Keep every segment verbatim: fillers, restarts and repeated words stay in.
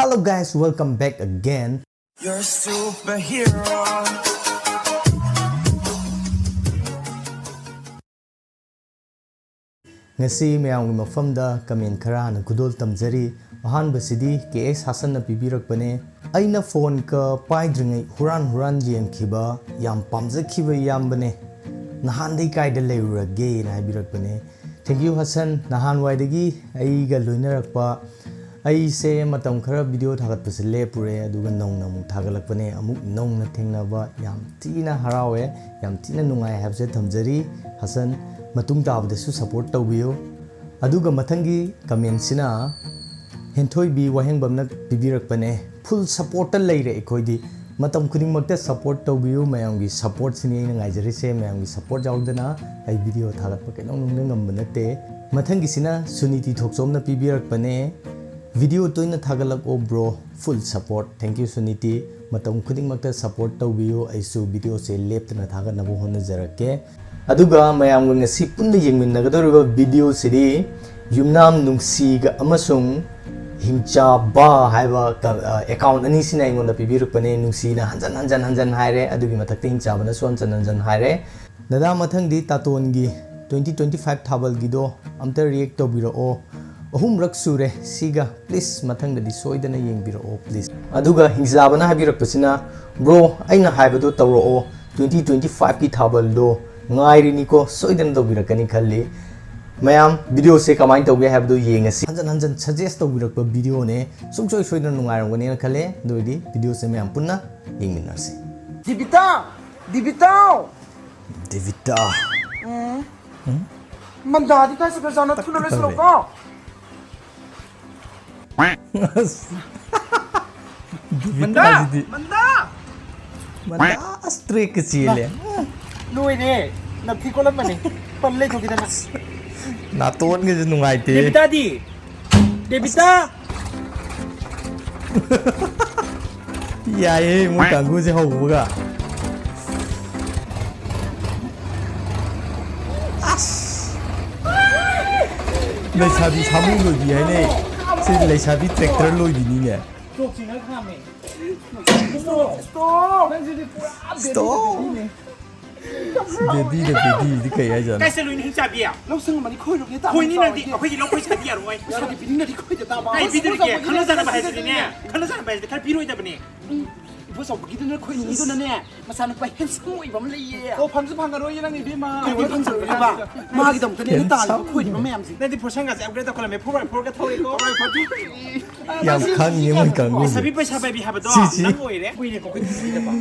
Hello guys, welcome back again. You're a superhero. ꯉꯁꯤ ꯃꯌꯥꯝꯒꯤ ꯃꯐꯝꯗ ꯀꯃꯦꯟ ꯈꯔ ꯍꯥꯟꯅ ꯈꯨꯗꯣꯜ ꯇꯝꯖꯔꯤ꯫ ꯑꯍꯥꯟꯕꯁꯤꯗꯤ ꯀꯦ ꯑꯦꯁ ꯍꯥꯁꯟꯅ ꯄꯤꯕꯤꯔꯛꯄꯅꯦ꯫ "ꯑꯩꯅ ꯐꯣꯟꯒ ꯄꯥꯏꯗ꯭ꯔꯤꯉꯩ ꯍꯨꯔꯥꯟ ꯍꯨꯔꯥꯟ ꯌꯦꯡꯈꯤꯕ ꯌꯥꯝ ꯄꯥꯝꯖꯈꯤꯕ ꯏꯌꯥꯝꯕꯅꯦ꯫ ꯅꯍꯥꯟꯗꯩ ꯀꯥꯏꯗ ꯂꯩꯔꯨꯔꯒꯦꯅ" ꯍꯥꯏꯕꯤꯔꯛꯄꯅꯦ꯫ Thank you Hasan. ꯅꯍꯥꯟꯋꯥꯏꯗꯒꯤ ꯑꯩꯒ ꯂꯣꯏꯅꯔꯛꯄ, ꯑꯩꯁꯦ ꯃꯇꯝ ꯈꯔ ꯚꯤꯗꯤꯑꯣ ꯊꯥꯒꯠꯄꯁꯦ ꯂꯦꯞꯄꯨꯔꯦ, ꯑꯗꯨꯒ ꯅꯧꯅ ꯑꯃꯨꯛ ꯊꯥꯒꯠꯂꯛꯄꯅꯦ꯫ ꯑꯃꯨꯛ ꯅꯧꯅ ꯊꯦꯡꯅꯕ ꯌꯥꯝ ꯊꯤꯅ ꯍꯔꯥꯎꯋꯦ, ꯌꯥꯝ ꯊꯤꯅ ꯅꯨꯡꯉꯥꯏ ꯍꯥꯏꯕꯁꯦ ꯊꯝꯖꯔꯤ꯫ ꯍꯁꯟ, ꯃꯇꯨꯡ ꯇꯥꯕꯗꯁꯨ ꯁꯄꯣꯔꯠ ꯇꯧꯕꯤꯌꯨ꯫ ꯑꯗꯨꯒ ꯃꯊꯪꯒꯤ ꯀꯃꯦꯟꯁꯤꯅ ꯍꯦꯟꯊꯣꯏꯕꯤ ꯋꯥꯍꯦꯡꯕꯝꯅ ꯄꯤꯕꯤꯔꯛꯄꯅꯦ꯫ "Full supportꯇ ꯂꯩꯔꯦ ꯑꯩꯈꯣꯏꯗꯤ꯫ ꯃꯇꯝ ꯈꯨꯗꯤꯡꯃꯛꯇ ꯁꯄꯣꯔꯠ ꯇꯧꯕꯤꯌꯨ꯫ ꯃꯌꯥꯝꯒꯤ ꯁꯄꯣꯔꯠꯁꯤꯅꯤ ꯑꯩꯅ ꯉꯥꯏꯖꯔꯤꯁꯦ꯫ ꯃꯌꯥꯝꯒꯤ ꯁꯄꯣꯔꯠ ꯌꯥꯎꯗꯅ ꯑꯩ ꯚꯤꯗꯤꯑꯣ ꯊꯥꯒꯠꯄ ꯀꯩꯗꯧꯅꯨꯡꯗ ꯉꯝꯕ ꯅꯠꯇꯦ"꯫ ꯃꯊꯪꯒꯤꯁꯤꯅ ꯁꯨꯅꯤꯇꯤ ꯊꯣꯛꯆꯣꯝꯅ ꯄꯤꯕꯤꯔꯛꯄꯅꯦ꯫ "ꯚꯤꯗꯤꯑꯣ ꯇꯣꯏꯅ ꯊꯥꯒꯠꯂꯛꯑꯣ bro, full support"꯫ Thank you Suniti. ꯃꯇꯝ ꯈꯨꯗꯤꯡꯃꯛꯇ ꯁꯄꯣꯔꯠ ꯇꯧꯕꯤꯌꯨ꯫ ꯑꯩꯁꯨ ꯚꯤꯗꯤꯑꯣꯁꯦ ꯂꯦꯞꯇꯅ ꯊꯥꯒꯠꯅꯕ ꯍꯣꯠꯅꯖꯔꯛꯀꯦ꯫ ꯑꯗꯨꯒ ꯃꯌꯥꯝꯒ ꯉꯁꯤ ꯄꯨꯟꯅ ꯌꯦꯡꯃꯤꯟꯅꯒꯗꯧꯔꯤꯕ ꯚꯤꯗꯤꯑꯣꯁꯤꯗꯤ ꯌꯨꯝꯅꯥꯝ ꯅꯨꯡꯁꯤꯒ ꯑꯃꯁꯨꯡ ꯍꯤꯡꯆꯥꯕ ꯍꯥꯏꯕ ꯀ-, ꯑ, ꯑꯦꯀꯥꯎꯟ ꯑꯅꯤꯁꯤꯅ ꯑꯩꯉꯣꯟꯗ ꯄꯤꯕꯤꯔꯛꯄꯅꯦ꯫ ꯅꯨꯡꯁꯤꯅ ꯍꯟꯖꯟ ꯍꯟꯖꯟ ꯍꯟꯖꯟ ꯍꯥꯏꯔꯦ, ꯑꯗꯨꯒꯤ ꯃꯊꯛꯇ ꯍꯤꯡꯆꯥꯕꯅꯁꯨ ꯍꯟꯖꯟ ꯍꯟꯖꯟ ꯍꯥꯏꯔꯦ꯫ "ꯗꯗꯥ, ꯃꯊꯪꯗꯤ ꯇꯥꯇꯣꯟꯒꯤ twenty twenty-five ꯊꯥꯕꯜꯒꯤꯗꯣ ꯑꯝꯇ react ꯇꯧꯕꯤꯔꯛꯑꯣ꯫ ꯑꯍꯨꯝꯔꯛ ꯁꯨꯔꯦ ꯁꯤꯒ, please ꯃꯊꯪꯗꯗꯤ ꯁꯣꯏꯗꯅ ꯌꯦꯡꯕꯤꯔꯛꯑꯣ please"꯫ ꯑꯗꯨꯒ ꯍꯤꯡꯆꯥꯕꯅ ꯍꯥꯏꯕꯤꯔꯛꯄꯁꯤꯅ, "Bro, ꯑꯩꯅ ꯍꯥꯏꯕꯗꯣ ꯇꯧꯔꯛꯑꯣ, twenty twenty-fiveꯀꯤ ꯊꯥꯕꯜꯗꯣ ꯉꯥꯏꯔꯤꯅꯤꯀꯣ, ꯁꯣꯏꯗꯅ ꯇꯧꯕꯤꯔꯛꯀꯅꯤ ꯈꯜꯂꯤ"꯫ ꯃꯌꯥꯝ, ꯚꯤꯗꯤꯑꯣꯁꯦ ꯀꯃꯥꯏꯅ ꯇꯧꯒꯦ ꯍꯥꯏꯕꯗꯨ ꯌꯦꯡꯉꯁꯤ꯫ ꯍꯟꯖꯟ ꯍꯟꯖꯟ suggest ꯇꯧꯕꯤꯔꯛꯄ ꯚꯤꯗꯤꯑꯣꯅꯦ, ꯁꯨꯡꯁꯣꯏ ꯁꯣꯏꯗꯅ ꯅꯨꯡꯉꯥꯏꯔꯝꯒꯅꯦꯅ ꯈꯜꯂꯦ꯫ ꯑꯗꯨ ꯑꯣꯏꯔꯗꯤ ꯚꯤꯗꯤꯑꯣꯁꯦ ꯃꯌꯥꯝ ꯄꯨꯟꯅ ꯌꯦꯡꯃꯤꯟꯅꯔꯁꯤ꯫ ꯗꯤꯕꯤꯇꯥ! ꯗꯤꯕꯤꯇꯥ! ꯗꯤꯕꯤꯇꯥ! ꯎꯝ꯫ ꯎꯝ? ꯃꯟꯗꯥꯗꯤ ꯀꯥꯏ ꯆꯠꯈ꯭ꯔꯖꯥꯠꯅꯣ? ꯊꯨꯅ ꯂꯣꯏꯁꯤꯜꯂꯣꯀꯣ꯫ ꯑꯁ꯫ ꯃꯟꯗꯥ! ꯗꯤꯕꯤꯇꯥꯁꯤꯗꯤ꯫ ꯃꯟꯗꯥ! ꯃꯟꯗꯥ ꯑꯁ trackꯀ ꯆꯦꯜꯂꯦ꯫ ꯃꯥ, ꯂꯣꯏꯔꯦ꯫ ꯅꯞꯊꯤ ꯀꯣꯠꯂꯝꯕꯅꯦ꯫ ꯄꯜ ꯂꯩꯊꯣꯛꯈꯤꯗꯅ꯫ ꯅꯥꯇꯣꯟꯒꯁꯦ ꯅꯨꯡꯉꯥꯏꯇꯦ꯫ ꯗꯦꯕꯤꯇꯥꯗꯤ? ꯗꯦꯕꯤꯇꯥ! ꯌꯥꯏꯌꯦ, ꯃꯣꯏ ꯀꯥꯡꯕꯨꯁꯦ ꯍꯧꯕꯒ꯫ ꯑꯁ! ꯂꯩꯁꯥꯕꯤ ꯁꯥꯃꯨ ꯂꯣꯏꯕꯤ ꯍꯥꯏꯅꯩ꯫ ꯁꯤ ꯂꯩꯁꯥꯕꯤ ꯇ꯭ꯔꯦꯛꯇꯔ ꯂꯣꯏꯕꯤꯅꯤꯅꯦ꯫ ꯁ꯭ꯇꯣꯞ! ꯅꯪꯁꯤꯗꯤ ꯄꯨꯔꯥ ꯁ꯭ꯇꯣꯞ! ꯕꯦꯕꯤꯅꯦ꯫ ꯕꯦꯕꯤꯗ ꯕꯦꯕꯤꯗꯤ ꯀꯩ ꯍꯥꯏꯖꯥꯠꯅꯣ? ꯀꯥꯏ ꯆꯠꯂꯨꯏꯅꯣ ꯍꯤꯡ ꯆꯥꯕꯤ? ꯂꯧ ꯁꯪꯉꯝꯃꯅꯤ ꯈꯣꯏꯔꯨꯕꯅꯦ ꯇꯥꯃꯣ ꯈꯣꯏꯅꯤ ꯅꯪꯗꯤ, ꯆꯥꯎꯔꯗꯤ꯫ ꯑꯩꯈꯣꯏꯒꯤ ꯂꯧ ꯈꯣꯏ ꯁꯥꯕꯤ ꯌꯥꯔꯣꯏ꯫ ꯄꯩꯁꯥꯗꯤ ꯄꯤꯅꯤꯡꯗ꯭ꯔꯗꯤ ꯈꯣꯏꯗ ꯇꯥꯕ꯫ ꯀꯥꯏ ꯄꯤꯗꯣꯔꯤꯒꯦ? ꯈꯪꯅ ꯆꯥꯟꯅꯕ ꯍꯥꯏꯁꯤꯗꯤꯅꯦ, ꯈꯪꯅ ꯆꯥꯟꯅꯕ ꯍꯥꯏꯁꯤꯗꯤ ꯈꯔ ꯄꯤꯔꯣꯏꯗꯕꯅꯦ꯫ ꯎꯝ, ꯏꯕꯣ ꯆꯥꯎꯕꯒꯤꯗꯨꯅ ꯈꯣꯏꯅꯤꯗꯨꯅꯅꯦ, ꯃꯆꯥꯅꯨꯄꯥ handsome ꯑꯣꯏꯕ ꯑꯃ ꯂꯩꯌꯦ꯫ ꯑꯣ, ꯐꯪꯁꯨ ꯐꯪꯉꯔꯣꯏꯌꯦ ꯅꯪ ꯏꯕꯦꯝꯃ꯫ ꯀꯩꯗꯧꯕꯩ ꯐꯪꯉꯔꯣꯏꯗꯣꯏꯕ? ꯃꯥꯒꯤꯗꯃꯛꯇꯅꯦ ꯑꯩꯅ ꯇꯥꯜꯂꯤꯕ ꯈꯣꯏꯔꯤꯕ ꯃꯌꯥꯝꯁꯦ꯫ ꯅꯪꯗꯤ ꯐꯣꯔꯁꯟꯒꯥꯁꯦ upgrade ꯇꯧꯈꯠꯂꯝꯃꯦ, four by four ꯒ ꯊꯧꯔꯦꯀꯣ꯫ Four by four ꯊꯧꯔꯦ꯫ ꯌꯥꯝ ꯈꯪꯉꯤꯅꯦ ꯃꯣꯏ ꯀꯥꯡꯕꯨꯁꯦ꯫ ꯂꯩꯁꯥꯕꯤ ꯄꯩꯁꯥ ꯄꯥꯏꯕꯤ ꯍꯥꯏꯕꯗꯣ ꯁꯤ, ꯁꯤ꯫ ꯅꯪ ꯑꯣꯏꯔꯦ꯫ ꯀꯨꯏꯔꯦꯀꯣ ꯑꯩꯈꯣꯏ ꯊꯤꯗꯕ꯫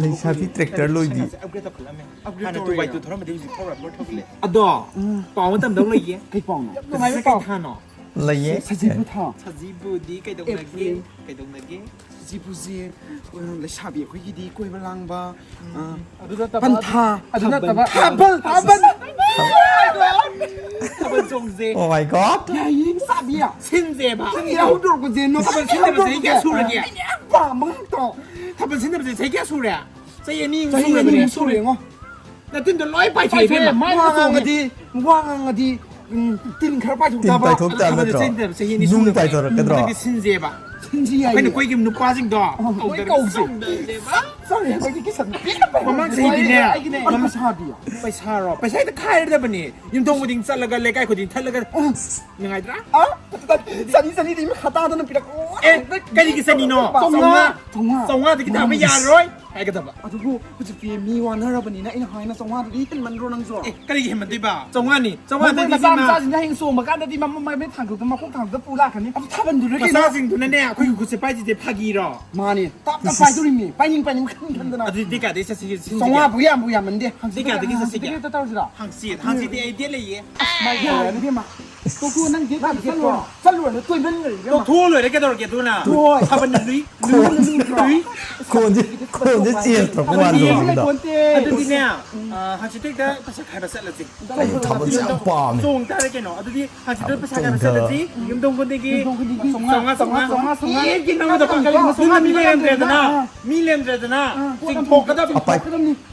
ꯂꯩꯁꯥꯕꯤ ꯇ꯭ꯔꯦꯛꯇꯔ ꯂꯣꯏꯕꯤ꯫ ꯐꯣꯔꯁꯟꯒꯥꯁꯦ upgrade ꯇꯧꯈꯠꯂꯝꯃꯦ꯫ Upgrade ꯍꯥꯟꯅ two by ꯇꯧꯔꯦ꯫ Two ꯊꯧꯔꯝꯕꯗꯤ ꯍꯧꯖꯤꯛ four by four ꯊꯧꯒꯠꯂꯦ꯫ ꯑꯗꯣ, ꯎꯝ꯫ ꯄꯥꯎ ꯑꯃ ꯇꯝꯗꯧ ꯂꯩꯌꯦ꯫ ꯀꯩ ꯄꯥꯎꯅꯣ? ꯌꯥꯝ ꯅꯨꯡꯉꯥꯏꯕ ꯄꯥꯎ꯫ ꯀꯩ ꯊꯥꯅꯣ? ꯂꯩꯌꯦ꯫ ꯁꯖꯤꯕꯨ ꯊꯥ꯫ ꯁꯖꯤꯕꯨꯗꯤ ꯀꯩꯗꯧꯅꯒꯦ? April꯫ ꯀꯩꯗꯧꯅꯒꯦ? ꯁꯖꯤꯕꯨꯁꯦ, ꯑ, ꯂꯩꯁꯥꯕꯤ ꯑꯩꯈꯣꯏꯒꯤꯗꯤ ꯀꯣꯏꯕ ꯂꯥꯡꯕ, ꯑ, ꯑꯗꯨ ꯅꯠꯇꯕ, ꯄꯟꯊꯥ, ꯑꯗꯨ ꯅꯠꯇꯕ꯫ ꯊꯥꯕꯜ, ꯊꯥꯕꯜ꯫ ꯊꯥꯕꯜ ꯆꯣꯡꯁꯦ꯫ Oh my God! ꯌꯥꯏꯌꯦ, ꯂꯩꯁꯥꯕꯤ꯫ ꯁꯤꯟꯁꯦꯕ꯫ ꯁꯤꯟꯁꯦ, ꯍꯧꯗꯣꯔꯛꯄꯁꯦ, ꯅꯣ-, ꯁꯤꯟꯗꯕꯁꯦ ꯆꯍꯤ ꯀꯌꯥ ꯍꯧꯗꯣꯔꯛꯄꯁꯦ꯫ ꯁꯨꯔꯒꯦ? ꯑꯩꯅ ꯌꯥꯝ ꯄꯥꯝꯕ ꯉꯥꯛꯇ꯫ ꯊꯥꯕꯜ ꯁꯤꯟꯗꯕꯁꯦ ꯆꯍꯤ ꯀꯌꯥ ꯁꯨꯔꯦ? ꯆꯍꯤ ꯑꯅꯤ ꯑꯍꯨꯝ ꯆꯍꯤ ꯑꯅꯤ ꯁꯨꯔꯕꯅꯦ꯫ ꯑꯍꯨꯝ ꯁꯨꯔꯦꯉꯣ꯫ ꯅꯇꯤꯟꯗꯣ ꯂꯣꯏ ꯄꯥꯏꯊꯣꯛꯑꯦ, ꯄꯥꯏꯊꯣꯛꯑꯦ, ꯏꯕꯦꯝꯃ꯫ ꯃꯥꯏ ꯋꯥ ꯉꯥꯡꯉꯗꯤ, ꯋꯥ ꯉꯥꯡꯉꯗꯤ, ꯎꯝ, ꯇꯤꯟ ꯈꯔ ꯄꯥꯏꯊꯣꯛ ꯇꯤꯟ ꯇꯥꯕ꯫ ꯄꯥꯏꯊꯣꯛ ꯇꯥꯕ ꯑꯗꯨꯒ ꯅꯠꯇ꯭ꯔꯣ? ꯆꯍꯤ ꯑꯅꯤ ꯅꯨꯡ ꯁꯨꯔꯕꯅꯦ꯫ ꯄꯥꯏꯊꯣꯔꯛꯀꯗ꯭ꯔꯣ? ꯍꯟꯗꯛꯇꯤ ꯁꯤꯟꯁꯦꯕ꯫ ꯁꯤꯟꯁꯤ ꯌꯥꯏꯌꯦ꯫ ꯑꯩꯈꯣꯏꯅ ꯀꯣꯏꯈꯤꯕ ꯅꯨꯄꯥꯁꯤꯡꯗꯣ ꯑ, ꯂꯣꯏ ꯀꯧꯗꯅ ꯀꯧꯁꯦ꯫ ꯁꯤꯟꯁꯦꯕ꯫ ꯆꯠꯂꯦ, ꯑꯩꯈꯣꯏꯒꯤ ꯀꯤꯁꯟ ꯅꯨꯄꯤ ꯑꯃ ꯃꯃꯥꯡ ꯆꯍꯤꯗꯤꯅꯦ꯫ ꯑꯩꯒꯤꯅꯦ꯫ ꯑꯩꯒꯤ ꯄꯩꯁꯥꯗꯤ꯫ ꯄꯩꯁꯥꯔꯣ? ꯄꯩꯁꯥ ꯍꯦꯛꯇ ꯈꯥꯏꯔꯗꯕꯅꯦ꯫ ꯌꯨꯝꯊꯣꯡ ꯈꯨꯗꯤꯡ ꯆꯠꯂꯒ, ꯂꯩꯀꯥꯏ ꯈꯨꯗꯤꯡ ꯊꯠꯂꯒ꯫ ꯑ꯫ ꯅꯨꯡꯉꯥꯏꯇ꯭ꯔꯥ? ꯑ? ꯆꯅꯤ, ꯆꯅꯤꯗꯤ ꯃꯈꯥ ꯇꯥꯗꯅ ꯄꯤꯔꯛꯑꯣ꯫ ꯑꯦ, ꯀꯔꯤꯒꯤ ꯆꯅꯤꯅꯣ? ꯆꯥꯝꯃꯉꯥ꯫ ꯆꯥꯝꯃꯉꯥ꯫ ꯆꯥꯝꯃꯉꯥꯗꯒꯤ ꯇꯥꯕ ꯌꯥꯔꯔꯣꯏ꯫ ꯍꯥꯏꯒꯗꯕ꯫ ꯑꯗꯨꯕꯨ ꯍꯧꯖꯤꯛꯇꯤ ꯃꯤ ꯋꯥꯅꯔꯕꯅꯤꯅ ꯑꯩꯅ ꯍꯥꯏꯅ ꯆꯥꯝꯃꯉꯥꯗꯨꯗꯤ ꯍꯦꯟꯃꯟꯗ꯭ꯔꯣ ꯅꯪꯁꯨ? ꯑꯦ, ꯀꯔꯤꯒꯤ ꯍꯦꯟꯃꯟꯗꯣꯏꯕ? ꯆꯥꯝꯃꯉꯥꯅꯤ, ꯆꯥꯝꯃꯉꯥꯗꯤ ꯃꯣꯏ ꯃꯆꯥ ꯏꯕꯦꯝꯃ꯫ ꯃꯆꯥꯁꯤꯡꯅ ꯍꯌꯦꯡ ꯆꯣꯡꯕ ꯀꯥꯟꯗꯗꯤ ꯃꯃ-, ꯃꯃꯤꯠ ꯊꯥꯡꯗꯣꯛꯇ ꯃꯈꯣꯡ ꯊꯥꯡꯗꯣꯛꯇ ꯄꯨ ꯂꯥꯛꯀꯅꯤ꯫ ꯑꯗꯨ ꯊꯥꯕꯜꯗꯨꯅ ꯀꯩꯅꯣ? ꯃꯆꯥꯁꯤꯡꯗꯨꯅꯅꯦ ꯑꯩꯈꯣꯏꯒꯤ ꯈꯨꯠꯁꯦ ꯄꯥꯏꯁꯤꯗꯤ ꯐꯥꯒꯤꯔꯣ? ꯃꯥꯅꯦ, ꯇꯞ ꯇꯞ ꯏꯁ, ꯏꯁ꯫ ꯄꯥꯏꯗꯣꯔꯤꯃꯤ, ꯄꯥꯏꯅꯤꯡ ꯄꯥꯏꯅꯤꯡ ꯈꯟ ꯈꯟꯗꯅ꯫ ꯑꯗꯨꯗꯤ ꯗꯦꯠ ꯀꯌꯥꯗꯒꯤ ꯆꯠꯁꯤꯒꯦ, ꯁꯤꯟꯁꯤꯒꯦ? ꯆꯥꯝꯃꯉꯥꯕꯨ ꯌꯥꯝꯕꯨ ꯌꯥꯝꯃꯟꯗꯦ꯫ ꯍꯪꯆꯤꯠ ꯗꯦꯠ ꯀꯌꯥꯗꯒꯤ ꯀꯌꯥ-, ꯆꯠꯁꯤꯒꯦ? ꯍꯪꯆꯤꯠ ꯇꯧꯔꯁꯤꯔꯣ? ꯍꯪꯆꯤꯠ, ꯍꯪꯆꯤꯠꯇꯤ ꯑꯩ ꯗꯦꯠ ꯂꯩꯌꯦ꯫ ꯑꯁ, ꯃꯥꯏ ꯌꯥꯔꯦ, ꯏꯕꯦꯝꯃ꯫ ꯇꯣꯛꯊꯣꯛꯑꯣ, ꯅꯪ ꯗꯦꯠ ꯀꯌꯥꯗ ꯅꯪ ꯆꯠꯂꯨꯔꯣ? ꯗꯦꯠꯇꯣ ꯆꯠꯂꯨꯔꯅꯨ, ꯇꯣꯏꯃꯟꯈ꯭ꯔꯦ, ꯏꯕꯦꯝꯃ꯫ ꯇꯣꯛꯊꯣꯛꯑ ꯂꯣꯏꯔꯦ, ꯀꯩꯗꯧꯔꯒꯦ ꯑꯗꯨꯅ? ꯍꯣꯏ꯫ ꯊꯥꯕꯜꯅ ꯂꯨꯏ, ꯂꯨꯏ, ꯈꯣꯟꯁꯦ, ꯂꯨꯏ꯫ ꯈꯣꯟꯁꯦ, ꯈꯣꯟꯁꯦ change ꯇꯧꯔꯛꯄ ꯃꯥꯜꯂꯦ ꯑꯗꯨꯗꯤ, ꯁꯣꯝꯗ꯫ ꯂꯩꯄꯣꯟꯇꯦ꯫ ꯑꯗꯨꯗꯤꯅꯦ, ꯑ, ꯍꯪꯆꯤꯠꯇꯣ ꯍꯦꯛꯇ ꯄꯩꯁꯥ ꯈꯥꯏꯕ ꯆꯠꯂꯁꯤ꯫ ꯀꯩꯅꯣ, ꯊꯥꯕꯜꯁꯦ ꯌꯥꯝ ꯄꯥꯝꯃꯦ꯫ ꯆꯣꯡ ꯇꯥꯔꯦ ꯀꯩꯅꯣ꯫ ꯑꯗꯨꯗꯤ ꯍꯪꯆꯤꯠꯇꯣ ꯊꯥꯕꯜ ꯄꯩꯁꯥ ꯈꯥꯏꯕ ꯆꯣꯡꯊ- ꯆꯠꯂꯁꯤ꯫ ꯌꯨꯝꯊꯣꯡ ꯈꯨꯗꯤꯡꯒꯤ ꯌꯨꯝꯊꯣꯡ ꯈꯨꯗꯤꯡꯒꯤ ꯆꯥꯝꯃꯉꯥ, ꯆꯥꯝꯃꯉꯥ, ꯆꯥꯝꯃꯉꯥ, ꯆꯥꯝꯃꯉꯥ꯫ ꯑꯦ, ꯀꯩꯅꯣ, ꯀꯩꯅꯣ, ꯀꯩꯅꯣ, ꯅꯪꯅ ꯃꯤ ꯀꯩꯅꯣ, ꯂꯩꯔꯝꯗ꯭ꯔꯦꯗꯅ꯫ ꯆꯥꯝꯃꯉꯥ꯫ ꯃꯤ ꯂꯩꯔꯝꯗ꯭ꯔꯦꯗꯅ꯫ ꯑꯥ, ꯆꯤꯡꯊꯣꯛꯀꯗꯕ꯫ ꯑꯄꯥꯏ-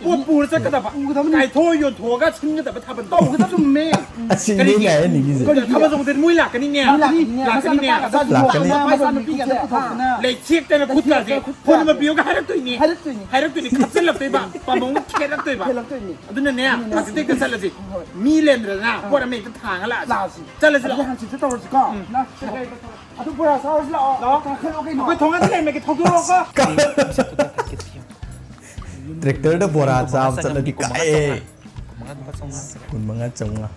ꯄꯣꯠ ꯄꯨꯔ ꯆꯠꯀꯗꯕ꯫ ꯄꯨꯒꯗꯕꯅꯤ꯫ ꯀꯥꯏꯊꯣꯛꯑ ꯌꯣꯟꯊꯣꯛꯑꯒ ꯁꯤꯟꯒꯗꯕ ꯊꯥꯕꯜ ꯇꯧꯒꯗꯕ꯫ ꯆꯨꯝꯃꯦ꯫ ꯑꯁꯤꯅꯦ ꯀꯔꯤꯒꯤ? ꯉꯥꯏꯍꯟꯅꯤꯡꯉꯤꯁꯦ꯫ ꯀꯔꯤ? ꯊꯥꯕꯜ ꯆꯣꯡꯕꯗꯗꯤ ꯃꯣꯏ ꯂꯥꯛꯀꯅꯤꯅꯦ꯫ ꯃꯣꯏ ꯂꯥꯛꯀꯅꯤꯅꯦ꯫ ꯂꯥꯛꯀꯅꯤꯅꯦ꯫ ꯃꯆꯥꯅꯨꯄꯥꯒ ꯂꯥꯛꯀꯅꯤ꯫ ꯃꯆꯥꯅꯨꯄꯤꯒ ꯃꯆꯥꯅꯨꯄꯤꯒ ꯊꯣꯛꯇꯅ ꯂꯩꯊꯦꯛꯇꯅ ꯈꯨꯠꯀꯁꯦ ꯂꯩꯊꯦꯛꯇꯅ ꯈꯨꯠꯀ ꯐꯣꯟ ꯑꯃ ꯄꯤꯌꯣꯒ ꯍꯥꯏꯔꯛꯇꯣꯏꯅꯤ꯫ ꯍꯥꯏꯔꯛꯇꯣꯏꯅꯤ꯫ ꯍꯥꯏꯔꯛꯇꯣꯏꯅꯤ꯫ ꯈꯞꯆꯜꯂꯛꯇꯣꯏꯕ꯫ ꯄꯥꯝꯕꯣꯝ ꯈꯦꯠꯂꯛꯇꯣꯏꯕ꯫ ꯈꯦꯠꯂꯛꯇꯣꯏꯅꯤ꯫ ꯑꯗꯨꯅꯅꯦ, ꯑꯗꯨꯅꯅꯦ꯫ ꯍꯧꯖꯤꯛꯇ ꯍꯦꯛꯇ ꯆꯠꯂꯁꯤ꯫ ꯍꯣꯏ꯫ ꯃꯤ ꯂꯦꯟꯗ꯭ꯔꯗꯅ ꯍꯣꯏ꯫ ꯄꯣꯠ ꯑꯃ ꯍꯦꯛꯇ ꯊꯥꯡꯉ ꯂꯥꯛꯑꯁꯤ꯫ ꯂꯥꯛꯑꯁꯤ꯫ ꯆꯠꯂꯁꯤ ꯑꯗꯨꯗꯤ ꯂꯥꯛꯑꯣ꯫ ꯍꯪꯆꯤꯠꯁꯨ ꯇꯧꯔꯁꯤꯀꯣ꯫ ꯎꯝ꯫ ꯂꯥꯛꯑꯣ꯫ ꯑꯗꯨ ꯕꯣꯔꯥ ꯆꯥꯔꯨꯁꯤ ꯂꯥꯛꯑꯣ꯫ ꯂꯥꯛꯑꯣ꯫ ꯀꯥꯈꯠꯂꯛꯑꯣ ꯀꯩꯅꯣ꯫ ꯑꯩꯈꯣꯏ ꯊꯣꯡꯒꯥꯟꯗ ꯂꯩꯔꯝꯃꯒꯦ, ꯊꯧꯗꯣꯔꯛꯑꯣꯀꯣ꯫ ꯇ꯭ꯔꯦꯛꯇꯔꯗ ꯕꯣꯔꯥ ꯆꯥꯕ ꯆꯠꯂꯗꯤ ꯀꯥꯏꯑꯦ꯫ ꯀꯨꯟ ꯃꯉꯥ ꯆꯥꯝꯃꯉꯥ꯫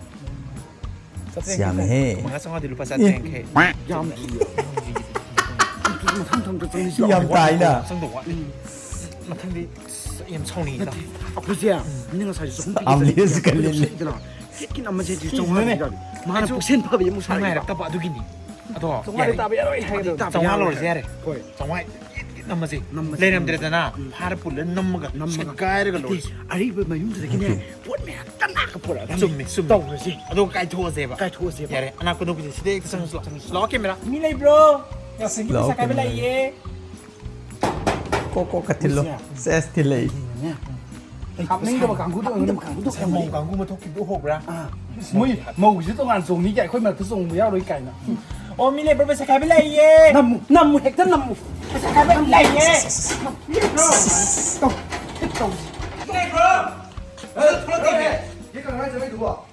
ꯑꯁ, ꯌꯥꯝꯃꯦꯍꯦ꯫ ꯀꯨꯟ ꯃꯉꯥ ꯆꯥꯝꯃꯉꯥꯗꯤ ꯂꯨꯄꯥ ꯆꯥꯇ꯭ꯔꯦ ꯌꯥꯡꯈꯩ꯫ ꯌꯥꯝꯗꯤꯌꯦ꯫ ꯃꯊꯪ ꯃꯊꯪ ꯆꯪꯁꯤ꯫ ꯌꯥꯝ ꯇꯥꯏꯅ꯫ ꯆꯪꯗꯧ ꯋꯥꯠꯂꯤ꯫ ꯃꯊꯪꯗꯤ ꯑꯁ, ꯌꯥꯝ ꯁꯥꯎꯅꯤꯡꯉꯤꯗ꯫ ꯑꯩꯈꯣꯏꯁꯦ ꯃꯤꯅ ꯉꯁꯥꯏꯁꯨ ꯆꯍꯨꯝ ꯄꯤꯒꯦ ꯑꯥꯝꯂꯦꯁ ꯆꯠꯂꯦ꯫ ꯀꯜꯂꯤꯅꯦ꯫ ꯆꯠꯂꯦꯗꯅ꯫ ꯀꯦꯛꯀꯤꯅ ꯑꯃꯁꯦ ꯆꯥꯝꯃꯉꯥ ꯄꯤꯔꯛꯑꯕꯅꯤ꯫ ꯃꯥꯅ ꯑꯩꯁꯨ ꯄꯨꯛꯁꯦꯟ ꯐꯕ ꯑꯃꯨꯛ ꯁꯥꯔꯛꯏꯕ꯫ ꯅꯨꯡꯉꯥꯏꯔꯛꯇꯕ ꯑꯗꯨꯒꯤꯅꯤ꯫ ꯑꯗꯣ ꯆꯥꯝꯃꯉꯥꯗꯤ ꯌꯥꯔꯦ꯫ ꯇꯥꯕ ꯌꯥꯔꯣꯏ ꯍꯥꯏꯒꯗꯕꯅꯤ꯫ ꯆꯥꯝꯃꯉꯥ ꯂꯧꯔꯁꯦ ꯌꯥꯔꯦ꯫ ꯍꯣꯏ꯫ ꯆꯥꯝꯃꯉꯥ ꯅꯝꯃꯁꯦ꯫ ꯅꯝꯃꯁꯦ, ꯂꯩꯔꯝꯗ꯭ꯔꯦꯗꯅ ꯅꯝꯃꯁꯦ꯫ ꯎꯝ꯫ ꯐꯥꯔ ꯄꯨꯜꯂ ꯅꯝꯃꯒ ꯅꯝꯃꯒ꯫ ꯁꯦꯒꯥꯏꯔꯒ ꯂꯣꯏꯔꯦ꯫ ꯑꯔꯤꯕ ꯃꯌꯨꯝꯗꯨꯗꯒꯤꯅꯦ, ꯑꯣꯀꯦ꯫ ꯄꯣꯠ ꯃꯌꯥꯝ ꯀꯅꯥꯒ ꯄꯨꯔꯛꯑꯒ ꯆꯨꯝꯃꯦ, ꯆꯨꯝꯃꯦ꯫ ꯇꯧꯔꯁꯦ꯫ ꯑꯗꯨꯒ ꯀꯥꯏꯊꯣꯛꯑꯁꯦꯕ꯫ ꯀꯥꯏꯊꯣꯛꯑꯁꯦꯕ꯫ ꯌꯥꯔꯦ, ꯑꯅꯥꯛꯄ ꯅꯨꯄꯤꯁꯦ ꯁꯤꯗ ꯍꯦꯛꯇ ꯆꯪꯉꯁꯤ ꯂꯥꯛꯑꯣ꯫ ꯂꯥꯛꯑꯣ, ꯀꯦꯃꯦꯔꯥ꯫ ꯃꯤ ꯂꯩꯕ꯭ꯔꯣ? ꯌꯥꯁꯤꯟꯒꯤ ꯂꯥꯛꯑꯣ, ꯄꯩꯁꯥ ꯈꯥꯏꯕ ꯀꯦꯃꯦꯔꯥ꯫ ꯂꯩꯌꯦ꯫ ꯀꯣꯛ ꯀꯣꯛ ꯀ ꯊꯤꯜꯂꯣ꯫ ꯃꯤꯁꯦ꯫ ꯁꯦꯁ, ꯊꯤꯜꯂꯛꯏ꯫ ꯀꯩꯅꯣꯅꯦ꯫ ꯍꯥꯞꯅꯤꯡꯗꯕ ꯀꯥꯡꯕꯨꯗꯣ ꯑꯣꯏꯔꯝꯒꯅꯤ꯫ ꯍꯥꯞꯅꯤꯡꯗꯕ ꯀꯥꯡꯕꯨꯗꯣ ꯉꯁꯥꯏ ꯃꯧ ꯑꯣꯏꯔꯝꯒꯅꯤ꯫ ꯀꯥꯡꯕꯨ ꯑꯃ ꯊꯣꯛꯈꯤꯕꯗꯣ ꯎꯍꯧꯕ꯭ꯔꯥ? ꯑꯥ꯫ ꯃꯣꯏ ꯃꯧꯒꯤꯁꯨ ꯇꯣꯉꯥꯟ ꯆꯣꯡꯅꯤ ꯀꯥꯏ, ꯑꯩꯈꯣꯏ ꯃꯔꯛꯇ ꯆꯣꯡꯕ ꯌꯥꯎꯔꯣꯏ ꯀꯥꯏꯅ꯫ ꯑꯣ, ꯃꯤ ꯂꯩꯕ꯭ꯔꯣ? ꯄꯩꯁꯥ ꯈꯥꯏꯕ ꯂꯩꯌꯦ꯫ ꯅꯝꯃꯨ, ꯅꯝꯃꯨ, ꯍꯦꯛꯇ ꯅꯝꯃꯨ꯫ ꯄꯩꯁꯥ ꯈꯥꯏꯕ ꯂꯩꯌꯦ꯫ ꯇꯧ, ꯇꯧ꯫ ꯃꯤ ꯂꯩꯕ꯭ꯔꯣ?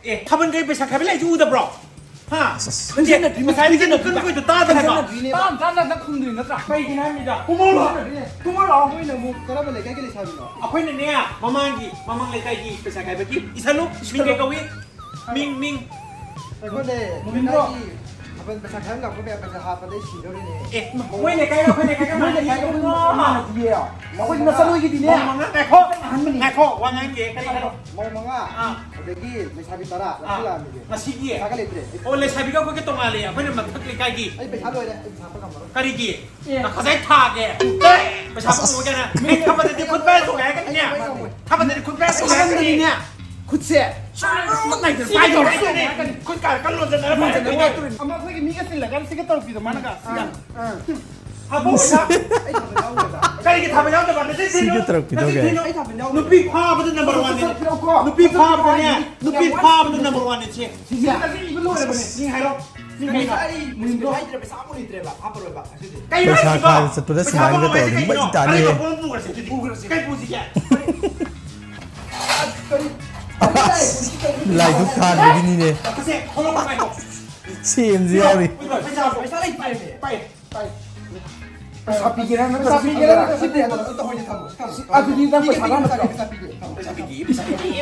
ꯑꯦ, ꯊꯥꯕꯜ ꯀꯩ ꯄꯩꯁꯥ ꯈꯥꯏꯕ ꯂꯩꯁꯤ ꯎꯗꯕ꯭ꯔꯣ? ꯍꯥ? ꯑꯁ, ꯑꯁ꯫ ꯅꯪꯁꯦ ꯉꯁꯥꯏꯗꯒꯤ ꯅꯪ ꯀꯟ ꯀꯣꯏꯗ ꯇꯥꯗ꯭ꯔꯦꯕ꯫ ꯇꯥꯗ꯭ꯔꯦ, ꯇꯥꯗ꯭ꯔꯦ, ꯅꯪ ꯈꯨꯝꯗꯣꯏ ꯅꯠꯇ꯭ꯔꯥ? ꯀꯩꯒꯤꯅꯣ ꯍꯥꯏꯕꯅꯤꯗ? ꯀꯨꯝꯃꯧꯔꯣ꯫ ꯀꯨꯝꯃꯧꯔꯣ꯫ ꯅꯣꯏꯅ ꯑꯃꯨꯛ ꯀꯔꯝꯕ ꯂꯩꯀꯥꯏꯒꯤ ꯂꯩꯁꯥꯕꯤꯅꯣ? ꯑꯩꯈꯣꯏꯅꯅꯦ, ꯃꯃꯥꯡꯒꯤ, ꯃꯃꯥꯡ ꯂꯩꯀꯥꯏꯒꯤ ꯄꯩꯁꯥ ꯈꯥꯏꯕꯒꯤ ꯏꯁꯜꯂꯨ, ꯃꯤꯡ ꯀꯩ ꯀꯧꯏ? ꯃꯤꯡ, ꯃꯤꯡ꯫ ꯑꯩꯈꯣꯏꯅꯦ, ꯃꯨꯕꯤꯟꯗ꯭ꯔꯣ? ꯂꯩꯀꯥꯏꯒꯤ ꯊꯥꯕꯜ ꯄꯩꯁꯥ ꯈꯥꯏꯕ ꯂꯥꯛꯄ ꯃꯌꯥꯝ ꯄꯩꯁꯥ ꯍꯥꯞꯄꯗ ꯑꯩ ꯁꯤꯗꯧꯔꯤꯅꯦ꯫ ꯑꯦ, ꯃꯣꯏ ꯂꯩꯀꯥꯏꯒ ꯑꯩꯈꯣꯏ ꯂꯩꯀꯥꯏꯒ ꯃꯣꯏ ꯂꯩꯀꯥꯏꯒ ꯃꯥꯟꯅꯗꯤꯌꯦ꯫ ꯑꯩꯈꯣꯏ ꯃꯆꯜ ꯑꯣꯏꯒꯤꯗꯤꯅꯦ꯫ ꯃꯧ ꯃꯉꯥ, ꯉꯥꯏꯈꯣ, ꯑꯍꯟꯕꯅꯤ꯫ ꯉꯥꯏꯈꯣ, ꯋꯥ ꯉꯥꯡꯒꯦ, ꯀꯔꯤ ꯍꯥꯏꯅꯣ? ꯃꯧ ꯃꯉꯥ, ꯑꯥ꯫ ꯑꯗꯒꯤ ꯂꯩꯁꯥꯕꯤ ꯇꯔꯥ, ꯑꯥ꯫ ꯂꯧꯁꯤꯜꯂꯛꯑꯝꯃꯤꯁꯦ꯫ ꯄꯩꯁꯥꯒ ꯂꯩꯇ꯭ꯔꯦ꯫ ꯑꯣ, ꯂꯩꯁꯥꯕꯤꯒ ꯑꯩꯈꯣꯏꯒ ꯇꯣꯉꯥꯜꯂꯦ, ꯑꯩꯈꯣꯏꯅ ꯃꯊꯛ ꯂꯩꯀꯥꯏꯒꯤ꯫ ꯑꯩ ꯄꯩꯁꯥ ꯂꯣꯏꯔꯦ, ꯑꯩ ꯄꯩꯁꯥ ꯍꯥꯞꯄ ꯉꯝꯃꯔꯣꯏ꯫ ꯀꯔꯤꯒꯤ? ꯑꯦ꯫ ꯉꯁꯥꯏ ꯊꯥꯒꯦ꯫ ꯄꯩꯁꯥ ꯄꯨꯊꯣꯛꯑꯣ ꯀꯥꯏꯅ꯫ ꯑꯩ ꯊꯥꯕꯜꯗꯗꯤ ꯈꯨꯠ ꯄꯥꯏꯔ ꯆꯣꯡꯉꯦ ꯍꯥꯏꯔꯛꯀꯅꯤꯅꯦ꯫ ꯑꯩ ꯉꯝꯃꯣꯏ꯫ ꯊꯥꯕꯜꯗꯗꯤ ꯈꯨꯠ ꯄꯥꯏꯔ ꯆꯣꯡꯉꯦ ꯍꯥꯏꯔꯛꯀꯅꯤꯅꯦ꯫ ꯈꯨꯠꯁꯦ꯫ ꯁꯨꯃꯥꯏꯅ ꯄꯥꯏꯗꯧꯔꯦ꯫ ꯈꯨꯠ ꯀꯥꯔ ꯀꯜꯂꯣ ꯆꯠꯅꯔ ꯄꯥꯏꯗꯧꯔꯦ꯫ ꯑꯃ ꯑꯩꯈꯣꯏꯒꯤ ꯃꯤꯒ ꯆꯤꯜꯂꯒ ꯁꯤꯒ ꯇꯧꯔꯛꯄꯤꯗꯣ ꯃꯥꯅꯒ꯫ ꯁꯤꯒ꯫ ꯑꯥ꯫ ꯍꯥꯕꯣ ꯑꯣꯖꯥ꯫ ꯑꯩ ꯊꯥꯕꯜ ꯌꯥꯎꯔꯣꯏꯗ꯫ ꯀꯩ ꯊꯥꯕ ꯌꯥꯎꯗꯕ, ꯅꯆꯤꯟ ꯊꯤꯅꯨ꯫ ꯁꯤꯒꯤ ꯇꯔꯨꯛꯀꯤꯗꯣ ꯅꯆꯤꯟ ꯀꯩ? ꯊꯤꯅꯨ꯫ ꯅꯨꯄꯤ ꯐꯥꯕꯗ number one ꯅꯦ꯫ ꯅꯨꯄꯤ ꯐꯥꯕꯗꯅꯦ, ꯅꯨꯄꯤ ꯐꯥꯕꯗ number one ꯅꯦ ꯁꯤ꯫ ꯁꯤꯁꯦ ꯏꯕ ꯂꯣꯏꯔꯕꯅꯦ꯫ ꯁꯤ ꯀꯩꯅꯣ? ꯃꯤꯡꯗꯣ ꯍꯥꯏꯗ꯭ꯔꯦ, ꯄꯩꯁꯥ ꯑꯃꯨꯛ ꯂꯩꯇ꯭ꯔꯦꯕ, ꯍꯥꯞꯄꯔꯣꯏꯕ ꯑꯁꯤꯗꯤ꯫ ꯀꯩꯅꯣ ꯄꯩꯁꯥ ꯍꯥꯏꯁꯤꯕꯣ? ꯈꯥꯏꯕ ꯆꯠꯄꯗ ꯄꯩꯁꯥ ꯁꯨꯃꯥꯏꯅꯒ ꯈꯣꯝꯃꯝꯃꯗꯤ ꯇꯧꯔꯗꯤ ꯀꯩꯒꯤꯅꯣ? ꯃꯩ ꯇꯥꯅꯤꯍꯦ꯫ ꯑꯗꯨꯒ ꯄꯣꯠ ꯄꯨꯈ꯭ꯔꯁꯤ ꯑꯗꯨꯗꯤ꯫ ꯄꯨꯈ꯭ꯔꯁꯤ꯫ ꯀꯩ ꯄꯨꯁꯤꯒꯦ? ꯂꯥꯏꯗꯨꯛ ꯊꯥꯟꯕꯒꯤꯅꯤꯅꯦ꯫ ꯁꯦ, ꯊꯣꯛꯂꯛꯑꯣ, ꯉꯥꯏꯈꯣ꯫ ꯁꯦꯝꯁꯨ ꯌꯥꯎꯔꯤ꯫ ꯄꯩꯁꯥ, ꯄꯩꯁꯥ ꯂꯩꯇꯦ꯫ ꯄꯥꯏ, ꯄꯥꯏ꯫ ꯄꯩꯁꯥ ꯄꯤꯒꯦꯔꯥ ꯅꯠꯇ꯭ꯔ ꯄꯩꯁꯥ ꯄꯤꯒꯦꯔꯥ ꯁꯤꯗꯤ ꯅꯠꯇ꯭ꯔ ꯅꯠꯇ꯭ꯔ ꯍꯣꯏꯅꯦ ꯊꯝꯃꯣ, ꯊꯝꯃꯣ꯫ ꯑꯗꯨꯗꯤ ꯅꯪ ꯄꯩꯁꯥ ꯂꯥꯟꯅ ꯄꯩꯁꯥ ꯄꯤꯒꯦ꯫ ꯄꯩꯁꯥ ꯄꯤꯒꯦ, ꯄꯩꯁꯥ ꯄꯤꯒꯦ꯫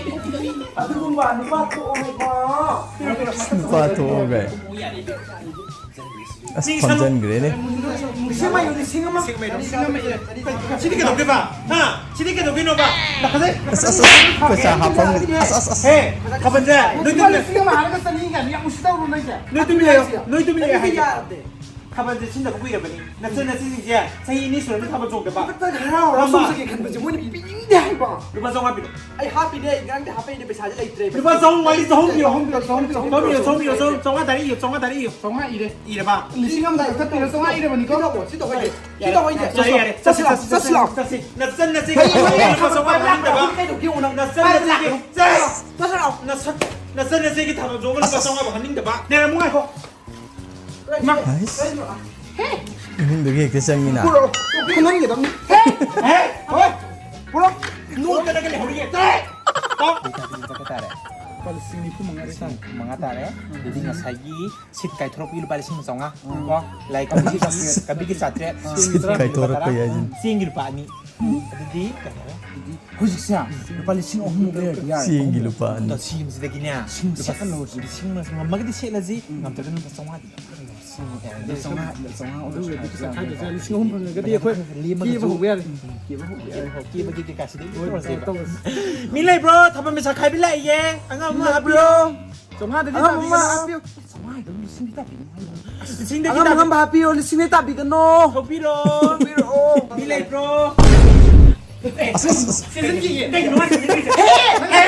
ꯑꯗꯨꯒꯨꯝꯕ ꯅꯨꯄꯥ ꯊꯣꯛꯑꯣ ꯍꯥꯏꯕ꯫ ꯅꯨꯄꯥ ꯊꯣꯛꯑꯣ ꯀꯥꯏ꯫ ꯑꯁ, ꯐꯝꯖꯟꯈ꯭ꯔꯦꯅꯦ꯫ ꯂꯤꯁꯤꯡ ꯑꯃ, ꯂꯤꯁꯤꯡ ꯑꯃ꯫ ꯁꯤꯗꯤ ꯀꯩꯗꯧꯗꯣꯏꯕ? ꯍꯥ? ꯁꯤꯗꯤ ꯀꯩꯗꯧꯗꯣꯏꯅꯣꯕ? ꯑꯁ, ꯑꯁ, ꯑꯁ, ꯄꯩꯁꯥ ꯍꯥꯞꯐꯝꯒꯤ꯫ ꯑꯁ, ꯑꯁ, ꯑꯁ꯫ ꯍꯦ, ꯊꯥꯕꯜꯁꯦ, ꯅꯣꯏ ꯂꯨꯄꯥ ꯇꯨꯃꯤꯟ ꯂꯤꯁꯤꯡ ꯑꯃ ꯍꯥꯏꯔꯒ ꯆꯅꯤ ꯀꯥꯏꯅ ꯌꯥꯝ ꯎꯁꯤꯠꯇꯕ꯭ꯔꯣ ꯅꯣꯏꯁꯦ? ꯅꯣꯏ ꯇꯨꯃꯤꯟ ꯂꯩꯌꯣ, ꯅꯣꯏ ꯇꯨꯃꯤꯟ ꯂꯩꯌꯣ ꯍꯥꯏꯒꯦ꯫ ꯌꯥꯗꯦ꯫ ꯊꯥꯕꯜꯁꯦ ꯁꯤꯟꯗꯕ ꯀꯨꯏꯔꯕꯅꯤ꯫ ꯅꯆꯟ ꯅꯆꯦꯁꯤꯡꯁꯦ ꯆꯍꯤ ꯑꯅꯤ ꯁꯨꯔꯕꯅꯤ ꯊꯥꯕꯜ ꯆꯣꯡꯗꯕ꯫ ꯃꯊꯛꯇ ꯍꯔꯥꯎ ꯍꯔꯥꯎ ꯆꯣꯡꯁꯒꯦ ꯈꯟꯕꯁꯦ ꯃꯣꯏꯅ ꯄꯤꯅꯤꯡꯗꯦ ꯍꯥꯏꯕ꯫ ꯂꯨꯄꯥ ꯆꯥꯝꯃꯉꯥ ꯄꯤꯔꯣ꯫ ꯑꯩ ꯍꯥꯞꯄꯤꯅꯦ, ꯑꯩ ꯉꯔꯥꯡꯗꯤ ꯍꯥꯞꯄꯛꯏꯅꯦ, ꯄꯩꯁꯥꯁꯦ ꯂꯩꯇ꯭ꯔꯦ꯫ ꯂꯨꯄꯥ ꯆꯍꯨꯝ ꯋꯥꯠꯂꯤ, ꯆꯍꯨꯝ ꯄꯤꯔꯣ꯫ ꯆꯍꯨꯝ ꯄꯤꯔꯣ, ꯆꯍꯨꯝ ꯄꯤꯔꯣ꯫ ꯆꯍꯨꯝ ꯄꯤꯔꯣ, ꯆꯍꯨꯝ ꯄꯤꯔꯣ, ꯆꯍꯨꯝ, ꯆꯥꯝꯃꯉꯥ ꯇꯥꯔꯛ ꯏꯌꯣ, ꯆꯥꯝꯃꯉꯥ ꯇꯥꯔꯛ ꯏꯌꯣ꯫ ꯆꯥꯝꯃꯉꯥ ꯏꯔꯦ꯫ ꯏꯔꯕ? ꯂꯤꯁꯤꯡ ꯑꯃꯗ ꯀꯛꯊꯠꯄꯤꯔꯣ, ꯆꯥꯝꯃꯉꯥ ꯏꯔꯕꯅꯤꯀꯣ꯫ ꯁꯤ ꯇꯧꯍꯣꯏꯁꯦ, ꯁꯤ ꯇꯧꯍꯣꯏꯁꯦ꯫ ꯌꯥꯔꯦ, ꯌꯥꯔꯦ꯫ ꯆꯠꯁꯤ, ꯆꯠꯁꯤ, ꯆꯠꯁꯤ, ꯆꯠꯁꯤ, ꯆꯠꯁꯤ, ꯂꯥꯛꯑꯣ꯫ ꯆꯠꯁꯤ꯫ ꯅꯆꯟ ꯅꯆꯦꯒꯤ ꯀꯩ ꯂꯨꯄꯥ ꯆꯥꯝꯃꯉꯥ ꯐꯪꯅꯤꯡꯗꯕ꯫ ꯀꯩꯗꯧꯒꯦ ꯌꯦꯡꯉꯣ ꯅꯪ꯫ ꯅꯆꯟ ꯅꯆꯦꯒꯤ꯫ ꯆꯠꯁꯤ꯫ ꯆꯠꯁꯤ ꯂꯥꯛꯑꯣ꯫ ꯅꯁꯛ-, ꯅꯆꯟ ꯅꯆꯦꯒꯤ ꯊꯥꯕꯜ ꯆꯣꯡꯕ ꯂꯨꯄꯥ ꯆꯥꯝꯃꯉꯥ ꯐꯪꯍꯟꯅꯤꯡꯗꯕ꯫ ꯂꯩꯔꯝꯃꯨ ꯉꯥꯏꯈꯣ꯫ ꯏꯃꯥ꯫ ꯍꯩꯁ꯫ ꯏꯃꯨꯡꯗꯒꯤ ꯍꯦꯛꯇ ꯆꯪꯉꯤꯅ꯫ ꯄꯨꯔꯛꯑꯣ꯫ ꯈꯪꯍꯟꯒꯗꯕꯅꯤ꯫ ꯍꯦ? ꯍꯦ? ꯍꯣꯏ꯫ ꯄꯨꯔꯛꯑꯣ꯫ ꯅꯣꯛꯇꯅꯒ ꯂꯩꯍꯧꯔꯤꯌꯦ꯫ ꯆꯠꯂꯣ꯫ ꯂꯨꯄꯥ ꯂꯤꯁꯤꯡ ꯅꯤꯐꯨ ꯃꯉꯥ ꯂꯤꯁꯤꯡ ꯃꯉꯥ ꯇꯥꯔꯦ꯫ ꯑꯗꯨꯗꯤ ꯉꯁꯥꯏꯒꯤ ꯁꯤꯠ ꯀꯥꯏꯊꯣꯔꯛꯄꯒꯤ ꯂꯨꯄꯥ ꯂꯤꯁꯤꯡ ꯑꯃ ꯆꯥꯝꯃꯉꯥ꯫ ꯀꯣ? ꯂꯥꯏꯛ ꯀꯝꯕꯤꯒꯤ ꯆꯥꯇ꯭ꯔꯦꯠ꯫ ꯀꯝꯕꯤꯒꯤ ꯆꯥꯇ꯭ꯔꯦꯠ꯫ ꯁꯤꯠ ꯀꯥꯏꯊꯣꯔꯛꯄ ꯍꯥꯏꯁꯤꯅꯤ꯫ ꯆꯦꯡꯒꯤ ꯂꯨꯄꯥ ꯑꯅꯤ꯫ ꯑꯗꯨꯗꯤ ꯀꯩꯅꯣ? ꯍꯧꯖꯤꯛꯁꯦ ꯂꯨꯄꯥ ꯂꯤꯁꯤꯡ ꯑꯍꯨꯝꯃꯨꯛ ꯂꯩꯔꯗꯤ ꯌꯥꯔꯦ꯫ ꯆꯦꯡꯒꯤ ꯂꯨꯄꯥ ꯑꯅꯤ꯫ ꯑꯗꯣ ꯁꯤ ꯌꯨꯝꯁꯤꯗꯒꯤꯅꯦ ꯁꯤꯡ ꯂꯨꯄꯥ ꯁꯦꯠꯍꯜꯂꯣ ꯍꯧꯖꯤꯛ꯫ ꯂꯤꯁꯤꯡ ꯑꯃ ꯉꯝꯃꯒꯗꯤ ꯁꯦꯠꯂꯁꯤ, ꯉꯝꯗ꯭ꯔꯒꯅ ꯂꯨꯄꯥ ꯆꯥꯝꯃꯉꯥꯗꯤ ꯂꯧꯔꯁꯤ꯫ ꯑꯗꯨ ꯆꯥꯝꯃꯉꯥ, ꯆꯥꯝꯃꯉꯥ ꯑꯣꯏꯔꯁꯨ ꯑꯗꯨ ꯄꯩꯁꯥ ꯈꯥꯏꯗ꯭ꯔꯁꯨ ꯌꯥꯔꯦ꯫ ꯂꯤꯁꯤꯡ ꯑꯍꯨꯝ ꯐꯪꯉꯒꯗꯤ ꯑꯩꯈꯣꯏ ꯂꯦꯝꯃꯒꯁꯨ ꯀꯦꯕ ꯍꯧꯕ ꯌꯥꯔꯦ꯫ ꯎꯝ, ꯀꯦꯕ ꯍꯧꯕ ꯌꯥꯔꯦ꯫ ꯀꯦꯕꯒꯤ ꯀꯩꯀꯥꯁꯤꯗꯤ ꯍꯣꯏ, ꯇꯧꯔꯁꯦꯕ꯫ ꯇꯧꯔꯁꯤ꯫ ꯃꯤ ꯂꯩꯕ꯭ꯔꯣ? ꯊꯥꯕꯜ ꯄꯩꯁꯥ ꯈꯥꯏꯕ ꯂꯥꯛꯏꯌꯦ꯫ ꯑꯉꯥꯡ ꯑꯃ ꯍꯥꯞꯄꯤꯌꯣ꯫ ꯆꯥꯝꯃꯉꯥꯗꯒꯤ ꯑꯉꯥꯡ ꯇꯥꯕꯤꯒꯅꯣ꯫ ꯑꯃ ꯍꯥꯞꯄꯤꯌꯨ꯫ ꯆꯥꯝꯃꯉꯥꯗꯣ ꯂꯤꯁꯤꯡꯗꯤ ꯇꯥꯕꯤꯒꯅꯣ ꯍꯥꯏꯕ꯫ ꯂꯤꯁꯤꯡꯗꯒꯤ ꯑꯉꯝ ꯇꯥꯕꯤ-, ꯑꯉꯝꯕ ꯍꯥꯞꯄꯤꯌꯣ, ꯂꯤꯁꯤꯡꯗꯤ ꯇꯥꯕꯤꯒꯅꯣ꯫ ꯊꯣꯛꯄꯤꯔꯣ꯫ ꯊꯣꯛꯄꯤꯔꯛꯑꯣ꯫ ꯃꯤ ꯂꯩꯕ꯭ꯔꯣ? ꯑꯁ, ꯑꯁ, ꯑꯁ꯫ ꯁꯤꯖꯤꯟꯈꯤꯒꯦ꯫ ꯀꯩꯅꯣ ꯃꯥ ꯁꯤꯖꯤꯟꯈꯤꯁꯦ? ꯍꯦ! ꯍꯦ!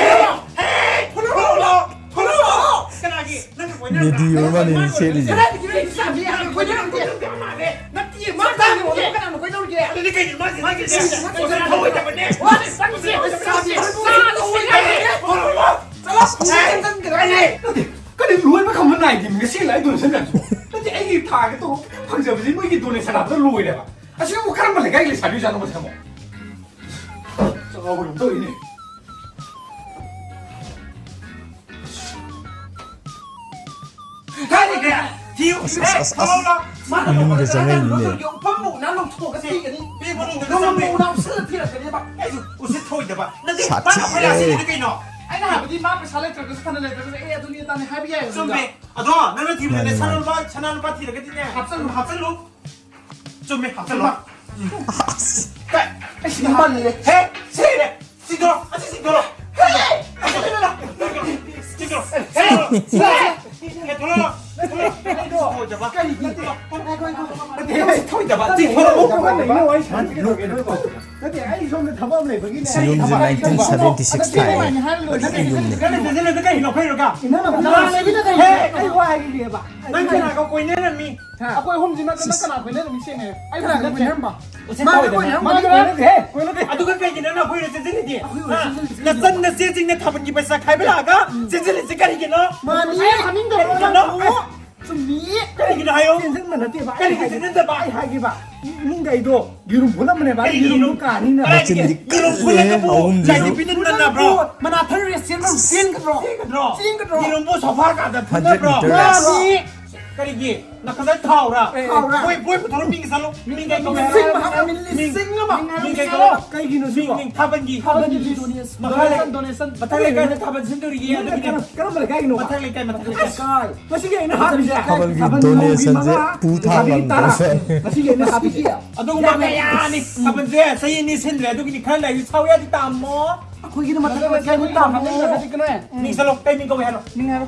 ꯍꯦ! ꯊꯣꯛꯂꯛꯑꯣ! ꯊꯣꯛꯂꯛꯑꯣ! ꯀꯅꯥꯒꯤ? ꯅꯪꯒ ꯀꯣꯏꯅꯕ꯭ꯔꯥ? ꯃꯦꯗꯤ ꯑꯣꯏꯔ ꯃꯥꯜꯂꯦ ꯁꯦꯠꯂꯤꯁꯦ꯫ ꯀꯗꯥꯏꯗꯒꯤ ꯅꯪ ꯆꯥꯕꯤ ꯌꯥꯔꯣꯏ, ꯀꯣꯏꯅꯕ ꯅꯠꯇꯦ꯫ ꯅꯠꯇꯦ, ꯃꯥ ꯆꯥꯕꯤ ꯌꯥꯔꯣꯏ, ꯀꯅꯥꯅꯣ? ꯀꯩꯗꯧꯔꯤꯒꯦ? ꯑꯗꯨꯗꯤ ꯀꯩꯅꯣ ꯃꯥꯒꯤ, ꯃꯥꯒꯤ ꯁꯤ ꯊꯧꯑꯣꯏꯗꯕꯅꯦ꯫ ꯆꯠꯂꯣ, ꯆꯠꯂꯣ, ꯆꯠꯂꯣ꯫ ꯅꯠꯇꯦ, ꯀꯔꯤ ꯂꯣꯏꯕ ꯈꯪꯕ ꯅꯥꯏꯗꯦ꯫ ꯉꯁꯤ ꯂꯥꯛꯏ donation ꯃꯌꯥꯝꯁꯦ꯫ ꯅꯠꯇꯦ, ꯑꯩꯒꯤ ꯊꯥꯒꯤ ꯇꯣꯂꯣꯞ ꯈꯤꯇꯪ ꯐꯪꯖꯕꯁꯦ ꯃꯣꯏꯒꯤ donation ꯍꯥꯞꯄꯗ ꯂꯣꯏꯔꯦꯕ꯫ ꯑꯁꯤꯕꯨ ꯀꯔꯝꯕ ꯂꯩꯀꯥꯏꯒꯤ ꯂꯩꯁꯥꯕꯤ ꯑꯣꯏꯖꯥꯠꯅꯣ ꯃꯁꯤ ꯑꯃꯨꯛ? ꯆꯥꯎꯕ ꯀꯩꯅꯣꯝ ꯇꯧꯔꯤꯅꯦ꯫ ꯀꯥꯏꯗꯒꯤ? ꯊꯤꯌꯨ꯫ ꯑꯁ, ꯑꯁ, ꯑꯁ, ꯑꯁ꯫ ꯊꯣꯛꯂꯛꯑꯣ꯫ ꯃꯥꯅ ꯏꯃꯨꯡꯗ ꯂꯧꯕ ꯆꯪꯉꯛꯏꯅꯤꯅꯦ꯫ ꯅꯠꯇ꯭ꯔꯒ ꯎꯐꯝ ꯃꯨꯛꯅ ꯂꯧꯊꯣꯛꯑꯒ ꯄꯤꯒꯅꯤ꯫ ꯄꯤ ꯃꯅꯨꯡꯗ ꯅꯪ ꯆꯪꯉꯦ꯫ ꯃꯨꯛꯅ ꯎꯞꯁꯜꯂ ꯊꯤꯔꯛꯀꯅꯦꯕ꯫ ꯑꯩꯁꯨ ꯎꯁꯤꯠ ꯊꯧꯑꯣꯏꯗꯕ꯫ ꯅꯠꯇꯦ, ꯁꯥꯊꯤꯔꯦ꯫ ꯃꯥꯅ ꯑꯩꯈꯣꯏ ꯂꯥꯛꯁꯤꯜꯂꯤꯗꯣ ꯀꯩꯅꯣ? ꯑꯩꯅ ꯍꯥꯏꯕꯗꯤ ꯃꯥ ꯄꯩꯁꯥ ꯂꯩꯇ꯭ꯔꯒꯁꯨ ꯐꯅ ꯂꯩꯇ꯭ꯔꯒꯁꯨ ꯑꯦ ꯑꯗꯨꯅꯤ ꯑꯗꯥꯅꯤ ꯍꯥꯏꯕ ꯌꯥꯏꯌꯦꯕ꯫ ꯆꯨꯝꯃꯦ꯫ ꯑꯗꯣ ꯅꯪꯅ ꯊꯤꯕꯗꯅꯦ ꯃꯥꯅꯦ, ꯁꯅꯥ ꯃꯥꯅꯦ꯫ ꯂꯨꯄꯥ, ꯁꯅꯥ ꯂꯨꯄꯥ ꯊꯤꯔꯒꯗꯤꯅꯦ꯫ ꯍꯥꯞꯆꯜꯂꯨ, ꯍꯥꯞꯆꯜꯂꯨ꯫ ꯆꯨꯝꯃꯦ, ꯍꯥꯞꯆꯜꯂꯣ꯫ ꯑꯁ꯫ ꯀꯥꯏ? ꯑꯩ ꯁꯤꯗ ꯃꯥꯜꯂꯦ꯫ ꯍꯦ, ꯁꯤꯔꯦ꯫ ꯁꯤꯗꯣ, ꯑꯁꯤ ꯁꯤꯗꯣ꯫ ꯍꯦ! ꯁꯤꯗꯣ꯫ ꯍꯦ! ꯁꯤꯗꯣ꯫ ꯍꯦ! ꯊꯣꯛꯂꯛꯑꯣ꯫ ꯊꯣꯛꯂꯛꯑꯣ꯫ ꯊꯣꯛꯂꯛꯑꯣ꯫ ꯀꯔꯤꯒꯤ? ꯅꯠꯇꯦ, ꯉꯥꯏꯈꯣ, ꯉꯥꯏꯈꯣ꯫ ꯅꯠꯇꯦ, ꯁꯤ ꯊꯣꯛꯏꯗꯕ꯫ ꯁꯤ ꯊꯣꯛꯂꯛꯑꯣ꯫ ꯅꯠꯇꯦ, ꯑꯩ ꯁꯣꯝꯗ ꯊꯕꯛ ꯑꯃ ꯂꯩꯕꯒꯤꯅꯦ꯫ ꯁꯤ ꯌꯨꯝꯁꯦ nineteen seventy six ꯊꯥꯏꯌꯦ꯫ ꯑꯗꯨꯒꯤ ꯌꯨꯝꯅꯦ꯫ ꯅꯪꯅ ꯊꯤꯖꯤꯜꯂꯒ ꯀꯩꯅꯣ ꯂꯧꯈꯠꯂꯤꯔꯣꯒ? ꯏꯅꯥꯎꯅꯨꯄꯤꯅ ꯀꯩꯅꯣ? ꯍꯦ! ꯑꯩ ꯋꯥ ꯍꯥꯏꯒꯦꯕ꯫ ꯅꯪ ꯀꯅꯥꯒ ꯀꯣꯏꯅꯔꯝꯃꯤ? ꯑꯩꯈꯣꯏ ꯑꯍꯨꯝꯁꯤ ꯅꯠꯇꯅ ꯀꯅꯥ ꯀꯣꯏꯅꯔꯝꯃꯤ ꯁꯦꯡꯅ ꯍꯥꯏꯌꯨ? ꯑꯩ ꯀꯅꯥꯒ ꯀꯣꯏꯅꯔꯝꯕ? ꯎꯁꯤꯠ ꯊꯑꯣꯏꯗꯕ꯫ ꯃꯥꯒ ꯀꯣꯏꯅꯔꯝꯕ? ꯃꯥꯒ ꯀꯣꯏꯅꯗꯦꯍꯦ, ꯀꯣꯏꯅꯗꯦ꯫ ꯑꯗꯨꯒ ꯀꯩꯒꯤꯅꯣ ꯅꯪ ꯑꯩꯈꯣꯏ ꯆꯦꯟꯁꯤꯜꯂꯤꯗꯤ? ꯑꯩꯈꯣꯏ ꯍꯥ? ꯆꯦꯟꯁꯤꯜꯂꯤꯁꯤꯗꯤ꯫ ꯅꯆꯟ ꯅꯆꯦꯁꯤꯡꯅ ꯊꯥꯕꯜꯒꯤ ꯄꯩꯁꯥ ꯈꯥꯏꯕ ꯂꯥꯛꯑꯒ ꯆꯦꯟꯁꯤꯜꯂꯤꯁꯤ ꯀꯔꯤꯒꯤꯅꯣ? ꯃꯥꯅꯤ꯫ ꯍꯥ? ꯀꯔꯤꯒꯤꯅꯣ? ꯆꯨꯝꯃꯤ꯫ ꯀꯔꯤꯒꯤꯅꯣ ꯍꯥꯏꯌꯣ? ꯆꯦꯟꯁꯤꯟꯕ ꯅꯠꯇꯦꯕ꯫ ꯀꯔꯤꯒꯤ ꯆꯦꯟꯁꯤꯟꯗꯕ? ꯑꯩ ꯍꯥꯏꯒꯦꯕ꯫ ꯏꯃꯨꯡꯗ ꯑꯩꯗꯣ ꯌꯦꯔꯨꯝ ꯐꯨꯠꯂꯝꯕꯅꯦꯕ꯫ ꯀꯔꯤꯒꯤ ꯌꯦꯔꯨꯝꯗꯣ ꯌꯦꯔꯨꯝ? ꯀꯥꯅꯤꯅ꯫ ꯀꯔꯥꯏꯗꯒꯤ? ꯃꯆꯤꯟꯗꯤ ꯌꯦꯔꯨꯝ ꯀꯜꯂꯦ, ꯐꯨꯠꯂꯒꯕꯨ ꯑꯍꯨꯝꯁꯤꯁꯨ꯫ ꯂꯥꯏꯗꯤ ꯄꯤꯅꯤꯡꯗꯅꯕ꯭ꯔꯣ? ꯃꯅꯥ ꯊꯔ ꯔꯦꯁꯇꯨꯔꯦꯟ ꯆꯦꯟꯒꯗ꯭ꯔꯣ? ꯆꯦꯟꯒꯗ꯭ꯔꯣ? ꯆꯦꯟꯒꯗ꯭ꯔꯣ? ꯌꯦꯔꯨꯝꯕꯨ ꯁꯣꯐꯥ ꯀꯥꯗ ꯐꯨꯠꯅꯕ꯭ꯔꯣ? ꯃꯥꯅꯤ꯫ ꯀꯔꯤꯒꯤ? ꯅꯈꯖꯥꯏ ꯊꯥꯎꯔꯥ? ꯑꯦ, ꯊꯥꯎꯔꯥ? ꯕꯣꯏ, ꯕꯣꯏ ꯄꯨꯊꯣꯔꯣ, ꯃꯤꯡ ꯆꯠꯂꯣ꯫ ꯃꯤꯡ ꯀꯩ ꯀꯧꯒꯦ? ꯂꯤꯁꯤꯡ ꯑꯃ ꯍꯥꯏꯕꯅꯤ, ꯃꯤꯡ, ꯂꯤꯁꯤꯡ ꯑꯃ꯫ ꯃꯤꯡ ꯀꯩ ꯀꯧꯒꯦ? ꯀꯩꯒꯤꯅꯣ ꯁꯤꯕꯣ? ꯃꯤꯡ, ꯃꯤꯡ ꯊꯥꯕꯜꯒꯤ꯫ ꯊꯥꯕꯜꯒꯤ donation꯫ ꯃꯈꯥ ꯂꯩ-, donation꯫ ꯃꯊꯛ ꯂꯩꯀꯥꯏꯗ ꯊꯥꯕꯜ ꯁꯤꯟꯗꯣꯔꯤꯌꯦ, ꯅꯪꯅ ꯑꯗꯨꯒꯤꯅꯦ꯫ ꯀꯔꯝ-, ꯀꯔꯝꯕ ꯂꯩꯀꯥꯏꯒꯤꯅꯣ? ꯃꯊꯛ ꯂꯩꯀꯥꯏ, ꯃꯊꯛ ꯂꯩꯀꯥꯏ꯫ ꯂꯩꯀꯥꯏ꯫ ꯉꯁꯤꯒꯤ ꯑꯩꯅ ꯍꯥꯞꯄꯤꯁꯦ ꯊꯥꯕꯜꯒꯤ ꯊꯥꯕꯜ ꯃꯧꯒꯤ donationꯁꯦ ꯃꯉꯥ, ꯄꯨ ꯊꯥꯕ ꯂꯩꯁꯥꯕꯤ ꯇꯔꯥ꯫ ꯉꯝꯗ꯭ꯔꯦ꯫ ꯉꯁꯤꯒꯤ ꯑꯩꯅ ꯍꯥꯞꯄꯤꯁꯦ꯫ ꯑꯗꯨꯒꯨꯝꯕ ꯀꯌꯥꯅꯤ꯫ ꯊꯥꯕꯜꯁꯦ ꯆꯍꯤ ꯑꯅꯤ ꯁꯤꯟꯗ꯭ꯔꯦ, ꯑꯗꯨꯒꯤꯅꯤ ꯈꯔ ꯂꯩꯔꯗꯤ ꯁꯥꯎ ꯌꯥꯗꯤ ꯇꯥꯃꯣ꯫ ꯑꯩꯈꯣꯏꯒꯤꯗ ꯃꯊꯛ ꯂꯩꯀꯥꯏꯒꯤ ꯇꯥꯃꯣ꯫ ꯃꯤꯡ ꯆꯠꯂꯣ, ꯀꯩ ꯃꯤꯡ ꯀꯧꯏ ꯍꯥꯏꯅꯣ? ꯃꯤꯡ ꯍꯥꯏꯔꯣ꯫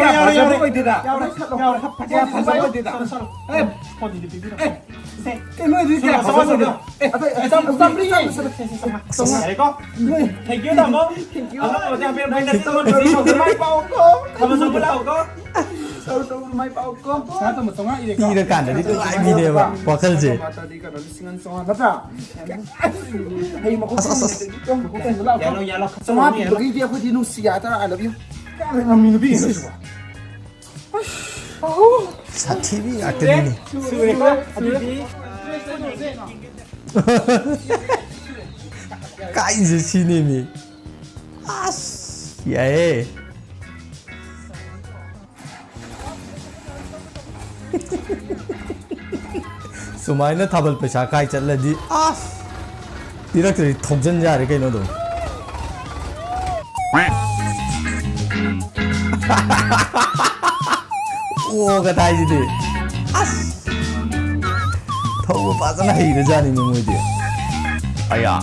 ꯌꯥꯎꯔꯦ, ꯀꯌꯥ ꯌꯥꯎꯔꯦ, ꯐꯖꯕ ꯌꯥꯎꯔꯦ꯫ ꯑꯣꯏꯗꯦꯗ꯫ ꯌꯥꯎꯔꯦ, ꯌꯥꯎꯔꯦ꯫ ꯀꯌꯥ ꯐꯖꯕ ꯑꯣꯏꯗꯦꯗ꯫ ꯆꯠꯂꯣ, ꯆꯠꯂꯣ꯫ ꯑꯦ, ꯐꯣꯟꯗꯨꯗꯤ ꯄꯤꯕꯤꯔꯣ꯫ ꯑꯦ, ꯀꯩꯅꯣ ꯑꯗꯨꯗꯤ ꯀꯌꯥ ꯐꯖꯕ ꯑꯣꯏꯗꯦ꯫ ꯑꯦ, ꯑꯦ, ꯆꯥꯝ-, ꯆꯥꯝꯃꯔꯤ꯫ ꯌꯥꯔꯦꯀꯣ? ꯅꯣꯏ꯫ Thank you, ꯇꯥꯃꯣ꯫ Thank you꯫ ꯑꯃ ꯑꯃꯗ ꯍꯥꯏꯐꯦꯠ ꯃꯣꯏ ꯅꯠꯇꯦ, ꯇꯧꯔ ꯇꯧꯔ ꯃꯥꯏ ꯄꯥꯛꯑꯣ꯫ ꯊꯝꯃꯁꯨ ꯄꯨꯂꯥꯛꯑꯣꯀꯣ꯫ ꯇꯧꯔ ꯇꯧꯔ ꯃꯥꯏ ꯄꯥꯛꯑꯣ꯫ ꯄꯩꯁꯥ ꯇꯝꯕ ꯆꯥꯝꯃꯉꯥ ꯏꯔꯦꯀꯣ꯫ ꯄꯤꯔꯀꯥꯟꯗꯗꯤ ꯅꯨꯡꯉꯥꯏꯕꯤꯅꯦꯕ ꯋꯥꯈꯜꯁꯦ꯫ ꯃꯥꯇꯗꯤ ꯀꯩꯅꯣ ꯂꯤꯁꯤꯡ ꯑꯅꯤ ꯆꯥꯝꯃꯉꯥ ꯅꯠꯇ꯭ꯔꯥ? ꯍꯩ ꯃꯈꯣꯡ ꯑꯁ, ꯑꯁ, ꯑꯁ꯫ ꯆꯪꯕ ꯈꯣꯠꯄ ꯂꯥꯛꯑꯣ꯫ ꯌꯥꯜꯂꯣ, ꯌꯥꯜꯂꯣ꯫ ꯆꯥꯝꯃꯉꯥ ꯄꯤꯕꯒꯤꯗꯤ ꯑꯩꯈꯣꯏꯗꯤ ꯅꯨꯡꯁꯤ ꯍꯥꯏꯇꯥꯔꯦ, I love you꯫ ꯀꯌꯥ ꯉꯝꯃꯤ ꯅꯨꯄꯤ ꯁꯤꯕꯣ? ꯁꯥꯊꯤꯕꯤ ꯉꯥꯛꯇꯅꯤꯅꯦ꯫ ꯁꯨꯔꯦꯀꯣ? ꯑꯗꯨꯗꯤ ꯀꯥꯏꯁꯦ ꯁꯤꯅꯦꯃꯤ꯫ ꯑꯁ, ꯌꯥꯏꯌꯦ꯫ ꯁꯨꯃꯥꯏꯅ ꯊꯥꯕꯜ ꯄꯩꯁꯥ ꯀꯥꯏ ꯆꯠꯂꯗꯤ ꯑꯁ! ꯄꯤꯔꯛꯇ꯭ꯔꯗꯤ ꯊꯧꯖꯟ ꯌꯥꯔꯦ ꯀꯩꯅꯣ ꯑꯗꯨꯝ꯫ ꯑꯣꯒ ꯊꯥꯏꯁꯤꯗꯤ꯫ ꯑꯁ! ꯊꯧꯕ ꯐꯖꯅ ꯍꯩꯔꯖꯥꯠꯅꯤꯅꯦ ꯃꯣꯏꯗꯤ꯫ ꯑꯌꯥ꯫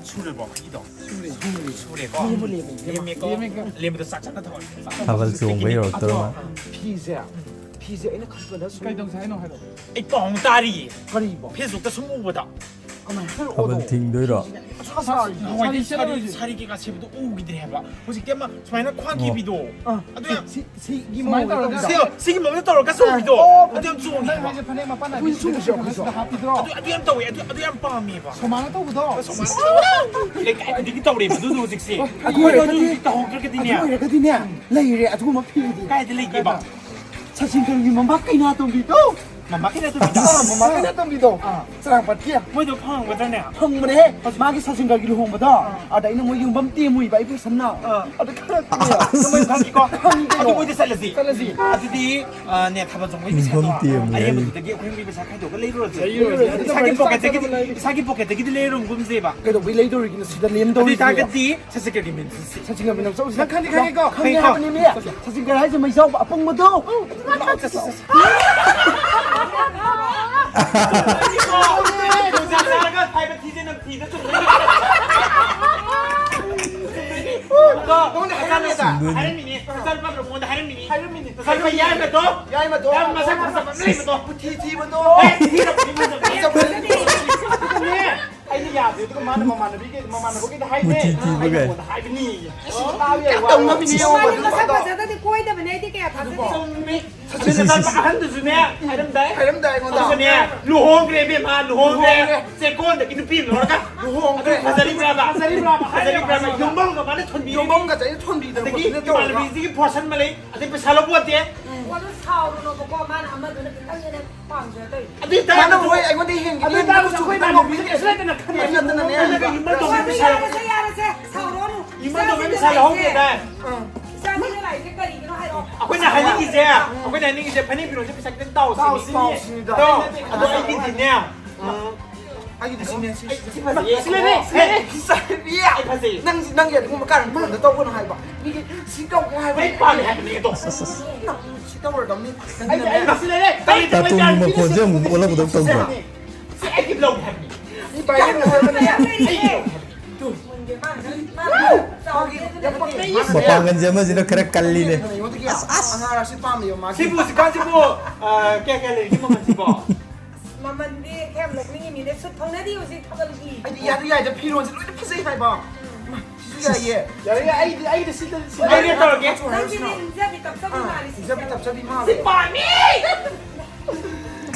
ꯁꯨꯔꯦꯀꯣ? ꯁꯨꯔꯦ꯫ ꯁꯨꯔꯦꯀꯣ? ꯂꯦꯝꯃꯦꯀꯣ? ꯂꯦꯝꯃꯦꯀꯣ? ꯂꯦꯝꯕꯗꯣ ꯆꯥꯛ ꯆꯥꯅ ꯊꯧꯔꯁꯤ꯫ ꯊꯥꯕꯜ ꯆꯣꯡꯕ ꯌꯧꯔꯛꯇꯧꯔ ꯃꯥꯜꯂꯦ꯫ ꯐꯤꯁꯦ, ꯐꯤꯁꯦ ꯑꯩꯅ ꯈꯟꯕꯗ ꯁꯨꯝ ꯀꯩ ꯇꯧꯁꯦ ꯍꯥꯏꯅꯣ ꯍꯥꯏꯔꯛꯑꯣ꯫ ꯑꯩ ꯄꯥꯎ ꯑꯃ ꯇꯥꯔꯤꯌꯦ꯫ ꯀꯔꯤꯕꯣ? Facebookꯇ ꯁꯨꯝ ꯎꯕꯗ꯫ ꯀꯃꯥꯏꯅ ꯍꯥꯏꯔꯛꯑꯣ? ꯊꯥꯕꯜ ꯊꯤꯡꯗꯣꯏꯔꯣ? ꯁꯥ-, ꯁꯥ-, ꯅꯍꯥꯟꯋꯥꯏꯗꯤ ꯁꯥꯔꯤ ꯁꯥꯔꯤ, ꯆꯠꯂꯔꯣꯏꯁꯦ꯫ ꯁꯥꯔꯤ ꯀꯩꯀꯥ ꯁꯦꯝꯕꯗꯣ ꯎꯈꯤꯗ꯭ꯔꯦ ꯍꯥꯏꯕ꯫ ꯍꯧꯖꯤꯛꯇꯤ ꯑꯃ ꯁꯨꯃꯥꯏꯅ ꯈ꯭ꯋꯥꯡ ꯑꯣ꯫ ꯀꯤꯕꯤꯗꯣ꯫ ꯑꯥ, ꯑꯗꯨ ꯌꯥꯝ ꯁꯤ, ꯁꯤ, ꯁꯤꯒꯤ ꯁꯨꯃꯥꯏꯅ ꯃꯑꯣꯡꯗ ꯇꯧꯔꯒ ꯇꯧꯕꯗꯣ꯫ ꯁꯤ, ꯁꯤꯒꯤ ꯃꯑꯣꯡꯗ ꯇꯧꯔꯒ ꯆꯣꯡꯕꯤꯗꯣ꯫ ꯑꯣ, ꯑꯗꯨ ꯌꯥꯝ ꯆꯣꯡꯉꯦ ꯅꯪ ꯍꯥꯏꯕ꯫ ꯍꯥꯏꯁꯦ ꯐꯅꯦꯛ ꯃꯄꯥꯟ ꯑꯗꯨ ꯅꯥꯏꯕꯤ ꯆꯣꯡꯉꯤꯁꯦ ꯑꯩꯈꯣꯏꯁꯨ꯫ ꯁꯤꯗ ꯍꯥꯞꯄꯤꯗ꯭ꯔꯣ? ꯑꯗꯨ, ꯑꯗꯨ ꯌꯥꯝ ꯇꯧꯋꯦ꯫ ꯑꯗꯨ, ꯑꯗꯨ ꯌꯥꯝ ꯄꯥꯝꯃꯦꯕ꯫ ꯁꯨꯃꯥꯏꯅ ꯇꯧꯕꯗꯣ? ꯂꯩꯀꯥꯏ ꯈꯨꯗꯤꯡꯒꯤ ꯇꯧꯔꯦꯕ ꯑꯗꯨꯗꯣ ꯍꯧꯖꯤꯛꯁꯦ꯫ ꯑꯗꯨ ꯑꯣꯏꯔꯒꯗꯤ, ꯑꯗꯨ ꯍꯧꯖꯤꯛ ꯇꯧꯍꯧꯗ꯭ꯔꯒꯗꯤꯅꯦ꯫ ꯑꯗꯨ ꯑꯣꯏꯔꯒꯗꯤꯅꯦ, ꯂꯩꯔꯦ ꯑꯗꯨꯒꯨꯝꯕ ꯐꯤꯗꯤ꯫ ꯀꯥꯏꯗ ꯂꯩꯒꯦꯕ? ꯁꯆꯤꯟ ꯇꯦꯟꯗꯨꯜꯒꯤ ꯃꯝꯕ ꯀꯩꯅꯥꯇꯣꯝꯕꯤꯗꯣ꯫ ꯃꯃꯥ ꯀꯩꯅ ꯇꯨꯝꯕꯤꯗꯣ? ꯑꯥ, ꯃꯃꯥ ꯀꯩꯅ ꯇꯨꯝꯕꯤꯗꯣ? ꯑꯥ, ꯆꯔꯥꯡꯄꯥꯠꯀꯤ꯫ ꯃꯣꯏꯗꯣ ꯐꯪꯉꯝꯒꯗ꯭ꯔꯅꯦ? ꯐꯪꯕꯅꯦꯍꯦ꯫ ꯃꯥꯒꯤ ꯁꯆꯤꯟꯒꯔꯒꯤ ꯂꯨꯍꯣꯡꯕꯗꯣ, ꯑꯥ, ꯑꯗ ꯑꯩꯅ ꯃꯣꯏ ꯌꯨꯝꯕꯝ ꯇꯦꯝꯃꯨꯏꯕ, ꯑꯩ ꯐꯦꯁꯟꯅ꯫ ꯑꯥ꯫ ꯑꯗ ꯈꯔ ꯇꯨꯝꯃꯦ꯫ ꯅꯣꯏ ꯈꯪꯉꯤꯀꯣ? ꯈꯪꯉꯤ ꯀꯩꯅꯣ꯫ ꯑꯗꯨ ꯃꯣꯏꯗ ꯆꯠꯂꯁꯤ꯫ ꯆꯠꯂꯁꯤ꯫ ꯑꯗꯨꯗꯤ, ꯑꯥ, ꯅꯦ, ꯊꯥꯕꯜ ꯆꯣꯡꯕꯩ ꯄꯩꯁꯥꯗꯣ, ꯃꯤꯐꯝ ꯇꯦꯝꯃꯨꯏ ꯍꯥꯏꯔꯤ꯫ ꯑꯔꯦꯝꯕꯗꯨꯗꯒꯤ ꯑꯩꯈꯣꯏ ꯌꯨꯝꯒꯤ ꯄꯩꯁꯥ ꯈꯥꯏꯗꯣꯛꯑꯒ ꯂꯩꯔꯨꯔꯁꯦ꯫ ꯂꯩꯔꯨꯔꯁꯦ꯫ ꯏꯁꯥꯒꯤ ꯄꯣꯀꯦꯠꯇꯒꯤ, ꯏꯁꯥꯒꯤ ꯄꯣꯀꯦꯠꯇꯒꯤꯗꯤ ꯂꯩꯔꯝꯒꯨꯝꯁꯦꯕ꯫ ꯀꯩꯗꯧꯕꯩ ꯂꯩꯗꯧꯔꯤꯒꯤꯅꯣ? ꯁꯤꯗ ꯂꯦꯝꯗꯧꯔꯤꯁꯦ꯫ ꯑꯗꯨ ꯑꯣꯏꯇꯥꯔꯒꯗꯤ ꯁꯆꯤꯟꯒꯔꯒꯤ ꯃꯤꯟ ꯆꯠꯁꯤ꯫ ꯁꯆꯤꯟꯒꯔ ꯃꯤꯟ ꯆꯠꯁꯤ꯫ ꯅꯪ ꯈꯪꯗꯤ ꯈꯪꯉꯤꯀꯣ? ꯈꯪꯉꯦ ꯈꯪꯉꯤꯀꯣ? ꯍꯥꯏꯕꯅꯤꯅꯦ꯫ ꯁꯆꯤꯟꯒꯔ ꯍꯥꯏꯁꯦ ꯃꯩꯖꯥꯎꯕ ꯑꯄꯪꯕꯗꯣ꯫ ꯂꯥꯛꯑꯣ, ꯆꯠꯁꯤ, ꯆꯠꯁꯤ꯫ ꯅꯪꯉꯣꯟꯗ ꯍꯥꯏꯔꯝꯃꯦꯗ꯫ ꯍꯥꯏꯔꯝꯃꯤꯅꯦ꯫ ꯅꯆꯥꯅꯨꯄꯥ ꯅꯉꯣꯟꯗ ꯍꯥꯏꯔꯝꯃꯤꯅꯦ꯫ ꯍꯥꯏꯔꯝꯃꯤꯅꯦ꯫ ꯅꯆꯥꯅꯨꯄꯥ ꯌꯥꯏꯃꯗꯣ꯫ ꯌꯥꯏꯃꯗꯣ꯫ ꯌꯥꯝ ꯃꯁꯛ ꯐꯖꯕ ꯑꯃ ꯂꯩꯕꯗꯣ꯫ ꯀꯨꯊꯤ ꯊꯤꯕꯗꯣ꯫ ꯍꯦ, ꯊꯤꯔꯕ, ꯊꯤꯔꯕ꯫ ꯐꯖꯕ ꯂꯩꯕꯗꯣ꯫ ꯑꯗꯨꯅꯦ꯫ ꯑꯩꯅ ꯌꯥꯗꯦ꯫ ꯑꯗꯨꯒ ꯃꯥꯅ ꯃꯃꯥꯟꯅꯕꯤꯒꯤ, ꯃꯃꯥꯟꯅꯕꯒꯤ ꯍꯥꯏꯕꯅꯦ꯫ ꯀꯨꯊꯤ ꯊꯤꯕꯒ꯫ ꯑꯩꯅ ꯅꯉꯣꯟꯗ ꯍꯥꯏꯕꯅꯤ꯫ ꯑꯁ, ꯇꯥꯕ ꯌꯥꯏ, ꯌꯥꯝ ꯋꯥ ꯇꯧꯅꯕꯤꯅꯦ ꯉꯥꯡꯕ꯫ ꯌꯦꯡꯉꯣ, ꯃꯥꯗꯤ ꯑꯗꯨ ꯃꯁꯛ ꯅꯨꯄꯥꯗꯣ꯫ ꯐꯖꯗ꯭ꯔꯗꯤ ꯀꯣꯏꯗꯕꯅꯦ, ꯑꯩꯗꯤ ꯀꯌꯥ ꯊꯥꯖꯗꯦ꯫ ꯆꯨꯝꯃꯤ꯫ ꯁꯆꯤꯟ ꯅꯆꯥꯅꯨꯄꯥ ꯑꯍꯟꯗꯨꯁꯨꯅꯦ, ꯍꯥꯏꯔꯝꯗꯥꯏ꯫ ꯍꯥꯏꯔꯝꯗꯥꯏ ꯑꯩꯉꯣꯟꯗ꯫ ꯑꯗꯨꯒꯅꯦ, ꯂꯨꯍꯣꯡꯈ꯭ꯔꯦ ꯏꯕꯦꯝꯃ, ꯂꯨꯍꯣꯡꯈ꯭ꯔꯦ꯫ ꯂꯨꯍꯣꯡꯈ꯭ꯔꯦ꯫ ꯆꯦꯛꯀꯣꯟꯗꯒꯤ ꯅꯨꯄꯤ ꯑꯃ ꯂꯧꯔꯒ꯫ ꯂꯨꯍꯣꯡꯈ꯭ꯔꯦ꯫ ꯑꯗꯨ ꯐꯖꯔꯤꯕ꯭ꯔꯥꯕ? ꯐꯖꯔꯤꯕ꯭ꯔꯥꯕ? ꯐꯖꯔꯤꯕ꯭ꯔꯥꯕ? ꯌꯨꯝꯕꯝꯒ ꯃꯥꯅ ꯊꯣꯟꯕꯤꯔꯤ꯫ ꯌꯨꯝꯕꯝꯒ ꯆꯠꯂꯤ ꯊꯣꯟꯕꯤꯗꯅ ꯑꯗꯒꯤ ꯈꯣꯠꯇꯅ ꯇꯧꯔꯦ꯫ ꯏꯃꯥꯟꯅꯕꯤꯁꯤꯒꯤ ꯄꯣꯔꯁꯟ ꯑꯃ ꯂꯩ, ꯑꯗꯩ ꯄꯩꯁꯥ ꯂꯧꯕ ꯄꯣꯠꯇꯦ꯫ ꯎꯝ꯫ ꯑꯗꯨ ꯁꯥꯎꯔꯨꯅꯣꯕꯀꯣ, ꯃꯥꯅ ꯑꯃꯗꯨꯅ ꯈꯤꯇꯪ ꯍꯦꯟꯅ ꯄꯥꯝꯖ ꯇꯧꯔꯤꯅꯦ꯫ ꯑꯗꯨ ꯑꯣꯏꯇꯥꯔꯒꯁꯨ ꯃꯥꯅ ꯍꯣꯏ ꯑꯩꯉꯣꯟꯗ ꯍꯦꯟꯒꯤꯅꯤ, ꯑꯗꯨ ꯑꯣꯏꯇꯥꯔꯒꯁꯨ ꯑꯩꯈꯣꯏ ꯏꯃꯥꯟꯅꯕꯤꯁꯦ ꯀꯩꯁꯨ ꯂꯩꯇꯅ ꯈꯟꯕꯤꯔꯦ꯫ ꯅꯠꯇꯅꯅꯦ꯫ ꯅꯠꯇ꯭ꯔꯒ ꯌꯨꯝꯕꯜꯗꯣ ꯌꯥꯔꯦꯁꯦ, ꯌꯥꯔꯦꯁꯦ, ꯁꯥꯎꯔꯣꯅꯨ꯫ ꯌꯨꯝꯕꯜꯗꯣ ꯏꯆꯥꯁꯤꯡꯅ ꯄꯩꯁꯥ ꯂꯧꯍꯧꯗꯦ ꯂꯥꯛꯏꯁꯦ, ꯇꯥꯏ꯫ ꯎꯝ꯫ ꯏꯆꯥꯁꯤꯡꯅ ꯂꯥꯛꯏꯁꯦ ꯀꯔꯤꯒꯤꯅꯣ ꯍꯥꯏꯔꯛꯑꯣ꯫ ꯑꯩꯈꯣꯏꯅ ꯍꯥꯏꯅꯤꯡꯉꯤꯁꯦ, ꯑꯩꯈꯣꯏꯅ ꯍꯥꯏꯅꯤꯡꯉꯤꯁꯦ ꯐꯅꯦꯛ ꯐꯤꯔꯣꯜꯁꯦ ꯄꯩꯁꯥ ꯈꯤꯇꯪ ꯇꯥꯎꯁꯤ꯫ ꯇꯥꯎꯁꯤ, ꯁꯤꯅꯤ꯫ ꯇꯥꯎꯁꯤ, ꯁꯤꯅꯤꯗ꯫ ꯑꯗꯣ, ꯑꯗꯣ ꯑꯩꯒꯤꯗꯤꯅꯦ, ꯎꯝ, ꯑꯩꯒꯤꯗꯤ ꯁꯤꯅꯦ, ꯁꯤ, ꯑꯩ ꯁꯤ ꯐꯖꯩꯌꯦ꯫ ꯁꯤ ꯂꯩꯔꯦ, ꯁꯤ ꯂꯩꯔꯦ꯫ ꯐꯖꯩꯌꯦ꯫ ꯑꯩ ꯐꯖꯩꯌꯦ꯫ ꯅꯪ, ꯅꯪꯒꯤ ꯑꯗꯨꯒꯨꯝꯕ ꯀꯥꯔꯟ ꯐꯣꯟꯗ ꯇꯧꯒꯅꯨ ꯍꯥꯏꯕ꯫ ꯃꯤꯒꯤ ꯁꯤ ꯇꯧꯒꯅꯨ ꯍꯥꯏꯕ꯫ ꯑꯩ ꯄꯥꯝꯃꯦ ꯍꯥꯏꯕꯅꯦ ꯑꯗꯣ꯫ ꯅꯪ ꯁꯤ ꯇꯧꯔꯗꯕꯅꯤ꯫ ꯑꯩ, ꯑꯩ ꯁꯤ ꯂꯩꯔꯦ꯫ ꯇꯥꯇꯣꯟꯒꯤ ꯃꯈꯣꯟꯁꯦ ꯑꯃꯨꯛ ꯑꯣꯜꯂꯛꯄꯗꯧ ꯇꯧꯗ꯭ꯔꯣ? ꯁꯤ ꯑꯩꯒꯤ ꯂꯧꯒꯦ ꯍꯥꯏꯕꯅꯤ꯫ ꯃꯤ ꯄꯥꯏꯔꯦ ꯍꯥꯏꯕꯅꯦ꯫ ꯑꯩꯒꯤ ꯂꯧꯒꯦ ꯍꯥꯏꯕꯅꯤ꯫ ꯇꯨ꯫ ꯃꯥꯒꯤ ꯌꯥꯝ ꯄꯛꯅꯩꯌꯦ꯫ ꯃꯄꯥꯡꯒꯜꯁꯦ ꯑꯃꯁꯤꯅ ꯈꯔ ꯀꯜꯂꯤꯅꯦ꯫ ꯑꯩꯉꯣꯟꯗꯒꯤ ꯑꯁ, ꯑꯁ꯫ ꯑꯉꯥꯡ ꯑꯁꯤ ꯄꯥꯝꯃꯦꯕ ꯃꯥꯁꯦ꯫ ꯁꯤꯕꯨ ꯍꯧꯖꯤꯛꯀꯥꯟꯁꯤꯕꯨ, ꯑ, ꯀꯌꯥ ꯀꯌꯥ ꯂꯩꯔꯤꯒꯦ ꯃꯃꯜꯁꯤꯕꯣ? ꯃꯃꯜꯗꯤ ꯀꯌꯥꯝ ꯅꯣꯛꯅꯤꯡꯉꯤ ꯃꯤꯅꯦ꯫ ꯁꯨꯠ ꯐꯪꯅꯗꯤ ꯍꯧꯖꯤꯛ ꯊꯥꯕꯜꯒꯤ꯫ ꯑꯩꯗꯤ ꯌꯥꯗ ꯌꯥꯏꯗ ꯐꯤꯔꯣꯟꯁꯦ ꯂꯣꯏꯅ ꯐꯖꯩ ꯍꯥꯏꯕ꯫ ꯁꯤꯁꯨ ꯌꯥꯏꯌꯦ꯫ ꯌꯥꯔꯦ, ꯑꯩꯗꯤ, ꯑꯩꯗꯤ ꯁꯤꯗ, ꯁꯤꯗ ꯑꯩ ꯔꯦꯠ ꯇꯧꯔꯒꯦ꯫ ꯅꯪꯁꯤꯗꯤ ꯏꯟꯖꯕꯤ ꯇꯞꯆꯕꯤ ꯑꯥ, ꯃꯥꯜꯂꯤ, ꯏꯟꯖꯕꯤ ꯁꯤꯁꯦ꯫ ꯇꯞꯆꯕꯤ ꯃꯥꯜꯂꯦ꯫ ꯁꯤ ꯄꯥꯝꯃꯤ!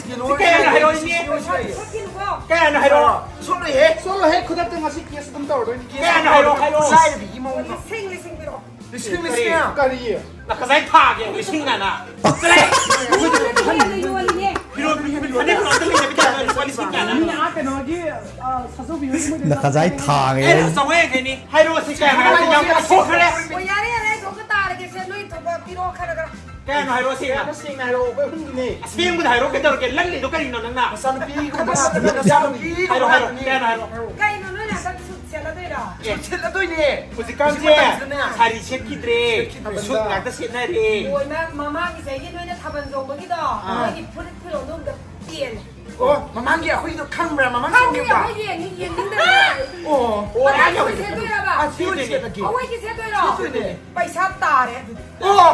ꯌꯦꯜꯂꯣ ꯁꯤ ꯀꯌꯥꯅꯣ ꯍꯥꯏꯔꯛꯑꯣ, ꯏꯅꯦ? ꯁꯤ ꯌꯦꯜꯂꯣ ꯁꯤ ꯂꯩꯌꯦ꯫ ꯁꯣꯠꯈꯤꯅꯨꯀꯣ꯫ ꯀꯌꯥꯅꯣ ꯍꯥꯏꯔꯛꯑꯣ? ꯁꯣꯠꯂꯣꯏꯍꯦ꯫ ꯁꯣꯠꯂꯣꯍꯦ, ꯈꯨꯗꯛꯇ ꯉꯁꯤ ꯀꯦꯁ ꯑꯗꯨꯝ ꯇꯧꯔꯗꯣꯏꯅꯤ, ꯀꯦꯁ ꯀꯌꯥꯅꯣ ꯑꯗꯨꯝ ꯍꯥꯏꯔꯛꯑꯣ, ꯇꯧꯔꯗꯣꯏꯅꯤ꯫ ꯍꯥꯏꯔꯛꯑꯣ꯫ ꯂꯥꯏꯔꯕꯤꯒꯤ ꯃꯑꯣꯡꯗ꯫ ꯂꯤꯁꯤꯡ, ꯂꯤꯁꯤꯡ ꯄꯤꯔꯛꯑꯣ꯫ ꯂꯤꯁꯤꯡ, ꯂꯤꯁꯤꯡ꯫ ꯀꯔꯤ? ꯀꯔꯤ? ꯉꯁꯥꯏ ꯊꯥꯒꯦ, ꯂꯤꯁꯤꯡ ꯍꯥꯏꯅ꯫ ꯆꯠꯂꯣꯍꯦ꯫ ꯌꯣꯜꯂꯤꯅꯦ꯫ ꯐꯅꯦꯛ ꯐꯤꯔꯣꯜ ꯑꯝꯇ ꯂꯩꯇꯕꯤ ꯇꯧꯔꯒ ꯂꯨꯄꯥ ꯂꯤꯁꯤꯡ ꯀꯌꯥꯅꯣ? ꯃꯤ ꯑꯥ ꯀꯩꯅꯣꯒꯤ, ꯑꯥ, ꯁꯥꯖꯧꯕꯤ ꯍꯣꯏꯒꯤ ꯃꯣꯏꯗ ꯅꯈꯖꯥꯏ ꯊꯥꯡꯉꯦ꯫ ꯑꯦ, ꯆꯥꯝꯃꯉꯥ ꯌꯥꯡꯈꯩꯅꯤ꯫ ꯍꯥꯏꯔꯛꯑꯣ, ꯁꯤ ꯀꯌꯥꯅꯣ? ꯍꯥꯏꯔꯛꯑꯣ, ꯌꯥꯝ ꯁꯤ ꯀꯟꯅ ꯁꯣꯛꯈ꯭ꯔꯦ꯫ ꯑꯣ, ꯌꯥꯔꯦ, ꯌꯥꯔꯦ, ꯑꯩ ꯊꯣꯛꯄ ꯇꯥꯔꯒꯦ꯫ ꯁꯦ, ꯅꯣꯏ ꯊꯣꯛꯄ ꯄꯤꯔꯛꯑꯣ ꯈꯔ ꯈꯔ꯫ ꯀꯌꯥꯅꯣ ꯍꯥꯏꯔꯛꯑꯣ, ꯁꯦꯡꯅ꯫ ꯀꯌꯥꯅꯣ ꯁꯦꯡꯅ ꯍꯥꯏꯔꯛꯑꯣ, ꯑꯩꯈꯣꯏ ꯑꯍꯨꯝꯒꯤꯅꯦ꯫ ꯑꯁꯦꯡꯕꯗ ꯍꯥꯏꯔꯛꯑꯣ, ꯀꯩꯗꯧꯔꯒꯦ? ꯂꯜꯂꯤꯗꯣ ꯀꯔꯤꯅꯣ ꯅꯪꯅ? ꯅꯆꯥꯅꯨꯄꯤꯒꯨꯝꯕ ꯅꯆꯥꯅꯨꯄꯤ ꯍꯥꯏꯔꯣ, ꯍꯥꯏꯔꯣ, ꯀꯌꯥꯅꯣ ꯍꯥꯏꯔꯣ? ꯀꯩꯅꯣ, ꯅꯣꯏꯅ ꯍꯟꯗꯛ ꯁꯨꯠ ꯁꯦꯠꯂꯗꯣꯏꯔꯣ? ꯑꯦ꯫ ꯁꯨꯠ ꯁꯦꯠꯂꯗꯣꯏꯅꯦ꯫ ꯍꯧꯖꯤꯛꯀꯥꯟꯁꯦ ꯍꯧꯖꯤꯛ ꯃꯇꯝꯁꯤꯗꯅꯦ꯫ ꯁꯥꯔꯤ ꯁꯦꯠꯈꯤꯗ꯭ꯔꯦ, ꯁꯦꯠꯈꯤꯗ꯭ꯔꯦ꯫ ꯁꯨꯠ ꯉꯥꯛꯇ ꯁꯦꯠꯅꯔꯦ꯫ ꯑꯣ, ꯏꯃꯥ, ꯃꯃꯥꯡꯒꯤ ꯆꯍꯤꯒꯤ ꯅꯣꯏꯅ ꯊꯥꯕꯜ ꯆꯣꯡꯕꯒꯤꯗꯣ, ꯑꯥ꯫ ꯅꯣꯏꯒꯤ ꯐꯨꯔꯤꯠ ꯐꯤꯔꯣꯜꯗꯣ ꯑꯝꯇ ꯄꯦꯜꯂꯦ꯫ ꯑꯣ, ꯃꯃꯥꯡꯒꯤ ꯑꯩꯈꯣꯏꯗꯣ ꯈꯪꯕ꯭ꯔꯥ? ꯃꯃꯥꯡ ꯈꯪꯉꯦ, ꯆꯣꯡꯈꯤꯕꯗꯣ? ꯑꯩꯈꯣꯏ ꯌꯦꯡꯉꯤ, ꯌꯦꯡꯅꯤꯡꯗꯅ ꯂꯥꯛꯏ꯫ ꯑꯣ, ꯑꯣ, ꯃꯊꯪ ꯑꯩ ꯁꯨꯠ ꯌꯧꯔꯦ꯫ ꯁꯦꯠꯇꯣꯏꯔꯕ? ꯑꯥ, ꯁꯤ ꯑꯣꯏꯅ ꯁꯦꯠꯂꯒꯦ꯫ ꯑꯩꯈꯣꯏꯒꯤ ꯁꯦꯠꯇꯣꯏꯔꯣ? ꯁꯦꯠꯇꯣꯏꯅꯦ꯫ ꯄꯩꯁꯥ ꯇꯥꯔꯦ ꯑꯗꯨꯗꯤ꯫ ꯑꯣ!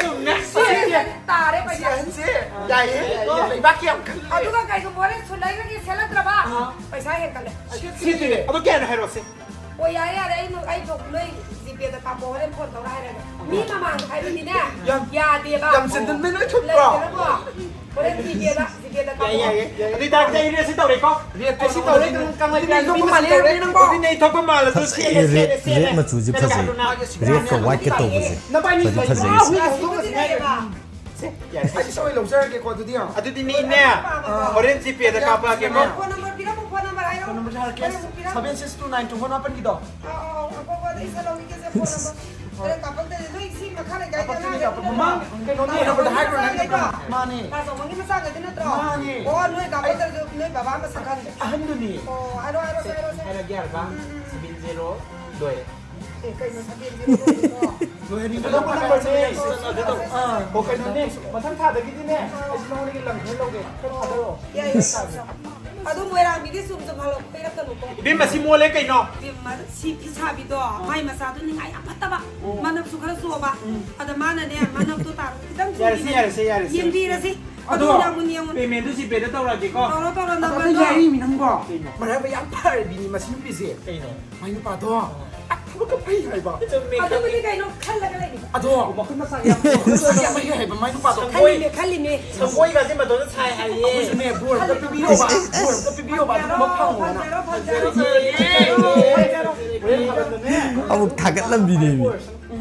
ꯆꯨꯝꯃꯦ꯫ ꯁꯦꯠꯇꯣꯏꯔꯣ? ꯇꯥꯔꯦ ꯁꯤ ꯄꯩꯁꯥ꯫ ꯑꯍꯟꯁꯦ ꯌꯥꯏꯌꯦ, ꯌꯥꯏꯌꯦ, ꯂꯩꯕꯥꯛꯀꯤ ꯌꯥꯝ ꯈꯜꯂꯦ꯫ ꯑꯗꯨꯒ ꯀꯩꯒꯨꯝꯕ ꯍꯣꯔꯦꯟ ꯁꯨꯠ ꯂꯩꯔꯒꯦ ꯁꯦꯠꯂꯛꯇ꯭ꯔꯕ? ꯑꯥ꯫ ꯄꯩꯁꯥ ꯍꯦꯟꯒꯠꯂꯦ꯫ ꯁꯦꯠꯇꯣꯏꯅꯦ꯫ ꯑꯗꯣ ꯀꯌꯥꯅꯣ ꯍꯥꯏꯔꯛꯑꯣꯁꯦ꯫ ꯑꯣ, ꯌꯥꯔꯦ, ꯌꯥꯔꯦ, ꯑꯩ ꯅꯣ-, ꯑꯩ ꯊꯣꯛ-, ꯅꯣꯏ ꯖꯤꯄꯦꯗ ꯀꯥꯞꯄꯣ, ꯍꯣꯔꯦꯟ ꯐꯣꯟ ꯇꯧꯔ ꯍꯥꯏꯔꯒꯦ꯫ ꯃꯤ ꯃꯃꯥꯡꯗ ꯍꯥꯏꯕꯅꯤꯅꯦ, ꯌꯥꯝ, ꯌꯥꯗꯦꯕ꯫ ꯌꯥꯝ gentleman ꯑꯣꯏꯊꯣꯛꯄ꯭ꯔꯣ? ꯂꯩꯗꯅꯀꯣ, ꯍꯣꯔꯦꯟ ꯖꯤꯄꯦꯗ, ꯖꯤꯄꯦꯗ ꯀꯥꯞꯄꯣ꯫ ꯌꯥꯏ, ꯌꯥꯏ, ꯌꯥꯏ꯫ ꯑꯗꯨ ꯑꯣꯏꯇꯥꯔꯗꯤ ꯑꯩ ꯔꯦꯠꯁꯤ ꯇꯧꯔꯦꯀꯣ? ꯔꯦꯠꯇꯣ ꯑꯩ ꯁꯤ ꯁꯤ ꯇꯧꯔꯦ, ꯇꯧꯔꯦ, ꯅꯪ, ꯅꯪ ꯀꯪꯂꯩ ꯑꯗꯨꯗꯤ ꯅꯪ ꯅꯨꯄꯤ ꯊꯣꯛꯄ ꯃꯥꯜꯂꯦ, ꯅꯪꯕꯣ? ꯑꯗꯨꯗꯤ ꯑꯩ ꯊꯣꯛꯄ ꯃꯥꯜꯂꯁꯨ ꯐꯖꯩꯌꯦ, ꯁꯦꯠꯂꯦ, ꯔꯦꯠ, ꯁꯦꯠꯂꯦ, ꯁꯦꯠꯂꯦ꯫ ꯔꯦꯠ ꯃꯆꯨꯁꯦ ꯀꯩꯅꯣ ꯐꯖꯩ꯫ ꯀꯥꯞꯄꯅ? ꯔꯦꯠꯀ ꯋꯥꯏꯠꯀ ꯇꯧꯕꯁꯦ꯫ ꯅꯕꯥꯏꯅꯤ ꯐꯗꯤ ꯐꯖꯩꯌꯦ꯫ ꯉꯥꯎꯕ ꯍꯧꯖꯤꯛ ꯍꯧꯖꯤꯛ ꯐꯖꯩ꯫ ꯁꯦ, ꯌꯥꯔꯦ꯫ ꯑꯩ ꯁꯤ ꯑꯣꯏ ꯂꯧꯖꯔꯒꯦꯀꯣ, ꯑꯗꯨꯗꯤ ꯌꯥꯝ꯫ ꯑꯗꯨꯗꯤ ꯅꯦꯅꯦ, ꯑꯥ꯫ ꯍꯣꯔꯦꯟ ꯖꯤꯄꯦꯗ ꯀꯥꯞꯄꯛꯑꯒꯦꯀꯣ꯫ ꯐꯣꯟ ꯅꯝꯕꯔ ꯄꯤꯔꯝꯃꯣ, ꯐꯣꯟ ꯅꯝꯕꯔ ꯍꯥꯏꯔꯛꯑꯣ꯫ ꯐꯣꯟ ꯅꯝꯕꯔ ꯊꯥꯔꯛꯀꯦ꯫ ꯍꯣꯔꯦꯟ ꯑꯃꯨꯛ ꯄꯤꯔꯝꯃꯣ꯫ Seven six two nine two one ꯃꯥꯄꯟꯒꯤꯗꯣ꯫ ꯑꯥ, ꯑꯥ, ꯑꯥ, ꯉꯥꯏꯈꯣ, ꯉꯥꯏꯈꯣ, ꯑꯗ ꯏꯁꯜꯍꯧꯈꯤꯒꯦꯁꯦ, ꯐꯣꯟ ꯅꯝꯕꯔ꯫ ꯍꯣꯔꯦꯟ ꯀꯥꯞꯄꯛꯇꯣꯏꯅꯦ꯫ ꯅꯣꯏ ꯁꯤ ꯃꯈꯥ ꯂꯩꯀꯥꯏꯒꯤ ꯀꯥꯞꯄꯛꯇꯣꯏꯅꯦ, ꯑꯉꯥꯡ ꯀꯥꯞꯄꯛ-, ꯃꯃꯥꯡ ꯀꯩꯅꯣꯅꯦ, ꯇꯥꯃꯣꯒꯤ ꯍꯥꯏꯕꯗ ꯍꯥꯏꯈ꯭ꯔꯣ, ꯅꯪ ꯃꯆꯥꯅꯦꯕ꯫ ꯀꯩꯅꯣ? ꯃꯥꯅꯦ꯫ ꯇꯥꯆꯧꯕꯒꯤ ꯃꯆꯥꯉꯩꯗꯨ ꯅꯠꯇ꯭ꯔꯣ? ꯃꯥꯅꯦ꯫ ꯑꯣ, ꯅꯣꯏ ꯀꯥꯞꯄꯛꯇ꯭ꯔꯁꯨ ꯅꯣꯏ ꯕꯕꯥ ꯃꯁꯛ ꯈꯪꯗꯦ꯫ ꯑꯍꯟꯗꯨꯅꯤ꯫ ꯑꯣ, ꯍꯥꯏꯔꯣ, ꯍꯥꯏꯔꯣ, ꯍꯥꯏꯔꯣ, ꯍꯥꯏꯔꯣ꯫ ꯍꯥꯏꯔꯒꯦ ꯍꯥꯏꯔꯕ? ꯎꯝ, ꯎꯝ, ꯎꯝ꯫ Seven zero ꯂꯣꯏꯔꯦ꯫ ꯑꯦ, ꯀꯩꯅꯣ seven zero ꯂꯣꯏꯔꯤꯗꯣ? ꯂꯣꯏꯍꯟꯅꯤꯡꯕꯗꯣ ꯑꯅꯧꯕ ꯅꯝꯕꯔꯅꯦ꯫ ꯑꯥ꯫ ꯑꯣ, ꯀꯩꯅꯣꯅꯦ, ꯃꯊꯪ ꯊꯥꯗꯒꯤꯗꯤꯅꯦ, ꯑꯩꯁꯨ ꯅꯉꯣꯟꯗꯒꯤ ꯂꯪ ꯈꯔ ꯂꯧꯒꯦ꯫ ꯈꯔ ꯊꯥꯗꯔꯛꯑꯣ꯫ ꯌꯥꯏ, ꯌꯥꯏ, ꯌꯥꯏ꯫ ꯑꯗꯨ ꯃꯣꯏꯔꯥꯡꯒꯤꯗꯤ ꯆꯨꯝ ꯆꯨꯝ ꯍꯜꯂꯛꯄ ꯄꯤꯔꯛꯀꯅꯨꯀꯣ꯫ ꯏꯕꯦꯝꯃ, ꯁꯤ ꯃꯣꯜꯂꯦ ꯀꯩꯅꯣ? ꯏꯕꯦꯝꯃ, ꯁꯤ ꯐꯤꯁꯥꯕꯤꯗꯣ, ꯃꯥꯏ ꯃꯆꯥꯗꯣ ꯅꯤꯡꯉꯥꯏ ꯌꯥꯝ ꯐꯠꯇꯕ꯫ ꯑꯣ꯫ ꯃꯅꯞꯁꯨ ꯈꯔ ꯆꯣꯕ꯫ ꯎꯝ꯫ ꯑꯗ ꯃꯥꯅꯅꯦ, ꯃꯅꯞꯇꯣ ꯇꯥꯔ ꯈꯤꯇꯪ ꯌꯥꯔꯦꯁꯦ, ꯆꯣꯕꯤꯅꯦ꯫ ꯌꯥꯔꯦꯁꯦ, ꯌꯥꯔꯦꯁꯦ꯫ ꯌꯦꯡꯕꯤꯔꯁꯤ꯫ ꯑꯗꯣ ꯑꯗꯨ ꯌꯥꯝ ꯃꯨꯟꯅ ꯌꯦꯡꯉꯨ꯫ Paymentꯗꯨ ꯖꯤꯄꯦꯗ ꯇꯧꯔꯛꯑꯒꯦꯀꯣ꯫ ꯇꯧꯔꯣ, ꯇꯧꯔꯣ, ꯑꯗꯣ numberꯗꯣ꯫ ꯌꯥꯏꯃꯤ ꯅꯪꯕꯣ꯫ ꯀꯩꯅꯣ? ꯃꯔꯥꯏꯕꯛ ꯌꯥꯝ ꯐꯔꯕꯤꯅꯤ ꯃꯁꯤ ꯅꯨꯄꯤꯁꯦ꯫ ꯀꯩꯅꯣ? ꯃꯥꯏ ꯅꯨꯄꯥꯗꯣ ꯑꯐꯕꯒ ꯐꯩ ꯍꯥꯏꯕ꯫ ꯆꯨꯝꯃꯦ, ꯑꯗꯨꯕꯨꯗꯤ ꯈꯪꯉꯦ꯫ ꯀꯩꯅꯣ ꯈꯜꯂꯒ ꯂꯩꯔꯤꯕ꯫ ꯑꯗꯣ ꯃꯈꯨꯠ ꯃꯁꯥ ꯌꯥꯝ ꯃꯈꯨꯠ ꯃꯁꯥ ꯌꯥꯝ ꯐꯩ ꯍꯥꯏꯕ ꯃꯥꯏ ꯅꯨꯄꯥꯗꯣ꯫ ꯈꯜꯂꯤꯅꯦ, ꯈꯜꯂꯤꯅꯦ꯫ ꯁꯪꯒꯣꯏꯒꯁꯦ ꯃꯇꯣꯟꯗ ꯁꯥꯏ ꯍꯥꯏꯌꯦ꯫ ꯑꯩꯈꯣꯏꯁꯨꯅꯦ ꯕꯣꯔ ꯑꯝꯇ ꯄꯤꯕꯤꯌꯣꯕ꯫ ꯕꯣꯔ ꯑꯝꯇ ꯄꯤꯕꯤꯌꯣꯕ ꯑꯗꯨꯒꯨꯝꯕ ꯐꯪꯉꯣꯅ꯫ ꯐꯪꯖꯔꯣ, ꯐꯪꯖꯔꯣ, ꯐꯪꯖꯔꯣ, ꯐꯪꯖꯔꯣ꯫ ꯍꯣꯔꯦꯟ ꯊꯥꯕꯜꯗꯅꯦ꯫ ꯑꯃꯨꯛ ꯊꯥꯒꯠꯂꯝꯕꯤꯅꯦꯃꯤ꯫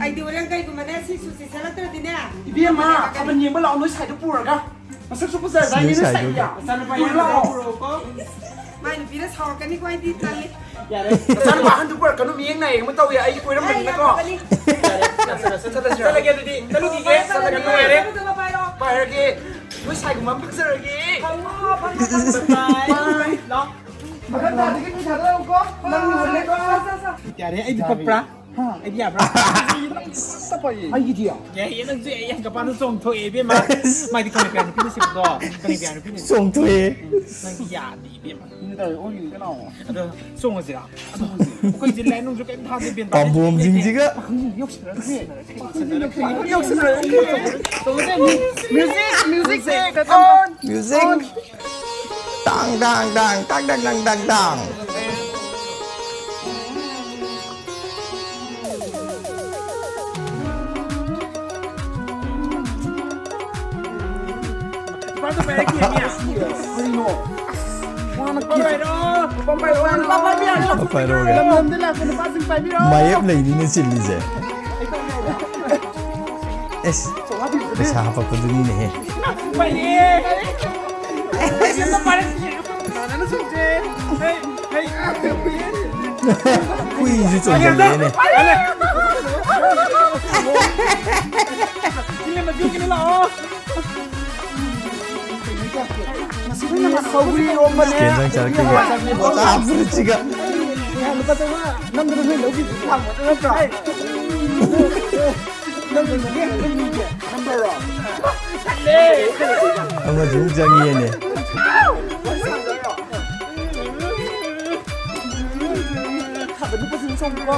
ꯑꯩꯗꯤ ꯍꯣꯔꯦꯟ ꯀꯩꯒꯨꯝꯕꯅꯦ ꯁꯤ ꯁꯨꯠꯁꯦ ꯁꯦꯠꯂꯛꯇ꯭ꯔꯗꯤꯅꯦ꯫ ꯏꯕꯦꯝꯃ, ꯊꯥꯕꯜ ꯌꯦꯡꯕ ꯂꯥꯛꯑꯣ ꯅꯣꯏ ꯁꯥꯏꯗꯣ ꯄꯨꯔꯒ꯫ ꯃꯁꯛꯁꯨ ꯐꯖꯔꯗꯥꯏꯅꯦ ꯅꯣꯏ ꯁꯥꯏꯗꯣ꯫ ꯃꯥꯏ ꯅꯨꯄꯤꯅ ꯁꯥꯎꯔꯛꯀꯅꯤꯀꯣ ꯑꯩꯗꯤ ꯇꯜꯂꯤ꯫ ꯌꯥꯔꯦ꯫ ꯅꯆꯥꯅꯨꯄꯥ ꯑꯍꯟꯗꯨ ꯄꯨꯔꯛꯀꯅꯨ, ꯃꯤꯌꯦꯡ ꯅꯥꯌꯦꯡ ꯑꯃ ꯇꯧꯏ, ꯑꯩ ꯀꯣꯏꯔꯝꯕꯅꯤꯅꯀꯣ꯫ ꯌꯥꯔꯦ, ꯆꯠꯂꯁꯤꯔꯣ? ꯆꯠꯂꯒꯦ ꯑꯗꯨꯗꯤ, ꯆꯠꯂꯨꯈꯤꯒꯦ꯫ ꯆꯠꯂꯒꯦ, ꯅꯨꯡꯉꯥꯏꯔꯦ꯫ ꯄꯥꯏꯔꯒꯦ꯫ ꯅꯣꯏ ꯁꯥꯏꯒꯨꯝꯕ ꯑꯃ ꯐꯪꯖꯔꯒꯦ꯫ ꯐꯪꯉꯣ, ꯐꯪꯉꯣ, ꯐꯪꯉꯣ꯫ ꯕꯥꯏ꯫ ꯂꯥꯛꯑꯣ꯫ ꯃꯈꯥ ꯇꯥꯗꯒꯤ ꯅꯣꯏ ꯊꯥꯗꯔꯛꯎꯀꯣ꯫ ꯅꯪ ꯂꯨꯍꯣꯡꯉꯦꯀꯣ꯫ ꯌꯥꯔꯦ, ꯑꯩꯗꯤ ꯄꯛꯄ꯭ꯔꯥ? ꯍꯥ? ꯑꯩꯗꯤ ꯌꯥꯕ꯭ꯔꯥ? ꯑꯩꯒꯤꯗꯤ꯫ ꯌꯥꯏꯌꯦ, ꯅꯪꯁꯨ ꯌꯥꯏꯌꯦ꯫ ꯍꯪꯒꯄꯥꯟꯗꯣ ꯆꯣꯡꯊꯣꯛꯑꯦ, ꯏꯕꯦꯝꯃ꯫ ꯃꯥꯏꯗꯤ ꯀꯅꯥ ꯀꯌꯥ ꯅꯨꯄꯤꯅ ꯁꯤꯕꯗꯣ? ꯀꯅꯥ ꯀꯌꯥ ꯅꯨꯄꯤꯅ ꯁꯤꯕꯗꯣ? ꯆꯣꯡꯊꯣꯛꯑꯦ꯫ ꯅꯪꯗꯤ ꯌꯥꯗꯦ, ꯏꯕꯦꯝꯃ꯫ ꯃꯤꯅ ꯇꯧꯔꯤ ꯑꯣꯟꯈꯤꯅꯤ ꯀꯅꯥ? ꯑꯗꯣ ꯆꯣꯡꯉꯁꯤꯔꯥ? ꯑꯗꯣ ꯑꯩꯈꯣꯏꯁꯦ ꯂꯥꯏꯠ ꯅꯨꯡꯁꯨ ꯀꯩꯝ ꯊꯥꯗꯦ, ꯕꯦꯟ ꯄꯥꯝꯕꯣꯝꯁꯤꯡꯁꯤꯒ꯫ ꯄꯥꯈꯪꯁꯤꯡ ꯌꯧꯁꯤꯟꯅꯔꯛꯇ꯭ꯔꯦ꯫ ꯌꯧꯁꯤꯟꯅꯔꯛꯇ꯭ꯔꯦ꯫ ꯆꯣꯡꯉꯁꯦ, music, music, music, on꯫ Music꯫ ꯇꯥꯡ, ꯇꯥꯡ, ꯇꯥꯡ, ꯇꯥꯡ, ꯇꯥꯡ, ꯇꯥꯡ, ꯇꯥꯡ, ꯇꯥꯡ꯫ ꯀꯔꯤꯅꯣ? ꯄꯥꯏꯔꯣ꯫ ꯄꯥꯏꯔꯣꯒ꯫ ꯂꯝ ꯂꯝꯗ ꯂꯥꯛꯄ ꯅꯨꯄꯥꯁꯤꯡ ꯄꯥꯏꯕꯤꯔꯣ꯫ ꯃꯥꯌꯦꯞ ꯂꯩꯅꯤꯅꯦ ꯆꯤꯜꯂꯤꯁꯦ꯫ ꯑꯦꯁ, ꯄꯩꯁꯥ ꯍꯥꯄꯛꯄꯗꯨꯅꯤꯅꯦꯍꯦ꯫ ꯍꯨꯏꯁꯨ ꯆꯣꯡꯁꯤꯜꯂꯛꯑꯦꯅꯦ꯫ ꯁꯧꯒ꯭ꯔꯤ ꯏꯔꯣꯝꯕꯅꯦ꯫ ꯀꯦꯟꯖꯥꯡ ꯆꯥꯔꯛꯇꯣꯏꯅꯣ? ꯕꯣꯔꯥ ꯐꯨꯔꯤꯠꯁꯤꯒ꯫ ꯂꯨꯄꯥ ꯆꯥꯝꯃꯉꯥ ꯅꯝꯗꯅ ꯅꯣꯏ ꯂꯧꯈꯤꯕꯗꯨ ꯐꯪꯕꯗꯨ ꯅꯠꯇ꯭ꯔꯣ? ꯅꯝꯕꯔꯣ? ꯑꯃꯁꯨ ꯑꯃꯨꯛ ꯆꯪꯉꯤꯌꯦꯅꯦ꯫ ꯊꯥꯕ ꯅꯨꯄꯥꯁꯤꯡ ꯆꯣꯡꯕ꯭ꯔꯣ?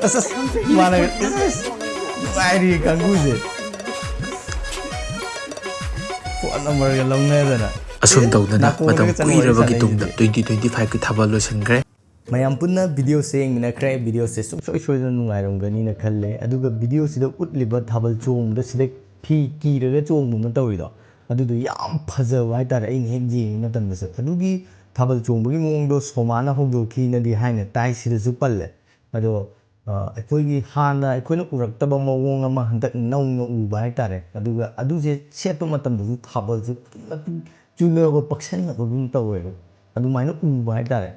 ꯑꯁ, ꯑꯁ, ꯃꯥꯅ, ꯑꯁ, ꯑꯁ, ꯅꯨꯡꯉꯥꯏꯔꯤ ꯀꯥꯡꯕꯨꯁꯦ꯫ ꯐꯣꯟ ꯅꯝꯕꯔꯒ ꯂꯧꯅꯗꯅ꯫ ꯑꯁꯨꯝ ꯇꯧꯗꯅ ꯅꯥꯀꯣꯡꯗꯒ ꯃꯇꯝ ꯆꯪꯉ ꯋꯥꯔꯤ ꯀꯨꯏꯔꯕꯒꯤ ꯇꯨꯡꯗ ꯁꯥꯟꯅꯩꯁꯤꯗꯤ꯫ Twenty twenty-five ꯀꯤ ꯊꯥꯕꯜ ꯂꯣꯏꯁꯤꯟꯈ꯭ꯔꯦ꯫ ꯃꯌꯥꯝ ꯄꯨꯟꯅ ꯚꯤꯗꯤꯑꯣꯁꯦ ꯌꯦꯡꯃꯤꯟꯅꯈ꯭ꯔꯦ꯫ ꯚꯤꯗꯤꯑꯣꯁꯦ ꯁꯨꯡꯁꯣꯏ ꯁꯣꯏꯗꯅ ꯅꯨꯡꯉꯥꯏꯔꯝꯒꯅꯤꯅ ꯈꯜꯂꯦ꯫ ꯑꯗꯨꯒ ꯚꯤꯗꯤꯑꯣꯁꯤꯗ ꯎꯠꯂꯤꯕ ꯊꯥꯕꯜ ꯆꯣꯡꯕꯗ ꯁꯤꯗ ꯐꯤ ꯀꯤꯔꯒ ꯆꯣꯡꯕ ꯑꯃ ꯇꯧꯔꯤꯗꯣ, ꯑꯗꯨꯗꯣ ꯌꯥꯝ ꯐꯖꯕ ꯍꯥꯏꯇꯥꯔꯦ꯫ ꯑꯩꯅ ꯍꯦꯛ ꯌꯦꯡꯕ ꯃꯇꯝꯗꯁꯨ ꯑꯗꯨꯒꯤ ꯊꯥꯕꯜ ꯆꯣꯡꯕꯒꯤ ꯃꯑꯣꯡꯗꯣ ꯁꯣꯃꯥꯅ ꯍꯧꯗꯣꯛꯈꯤꯅꯗꯤ ꯍꯥꯏꯅ ꯇꯥꯏ, ꯁꯤꯗꯁꯨ ꯄꯜꯂꯦ꯫ ꯑꯗꯣ ꯑꯩꯈꯣꯏꯒꯤ ꯍꯥꯟꯅ ꯑꯩꯈꯣꯏꯅ ꯎꯔꯛꯇꯕ ꯃꯑꯣꯡ ꯑꯃ ꯍꯟꯗꯛ ꯅꯧꯅ ꯎꯕ ꯍꯥꯏꯇꯥꯔꯦ꯫ ꯑꯗꯨꯒ ꯑꯗꯨꯁꯦ ꯁꯦꯠꯄ ꯃꯇꯝꯗꯁꯨ ꯊꯥꯕꯜꯁꯦ ꯑꯗꯨꯛꯀꯤ ꯃꯇꯤꯛ ꯆꯨꯅꯕ, ꯄꯛꯁꯟꯅꯕ ꯑꯗꯨꯝ ꯇꯧꯋꯦꯕ꯫ ꯑꯗꯨꯃꯥꯏꯅ ꯎꯕ ꯍꯥꯏꯇꯥꯔꯦ꯫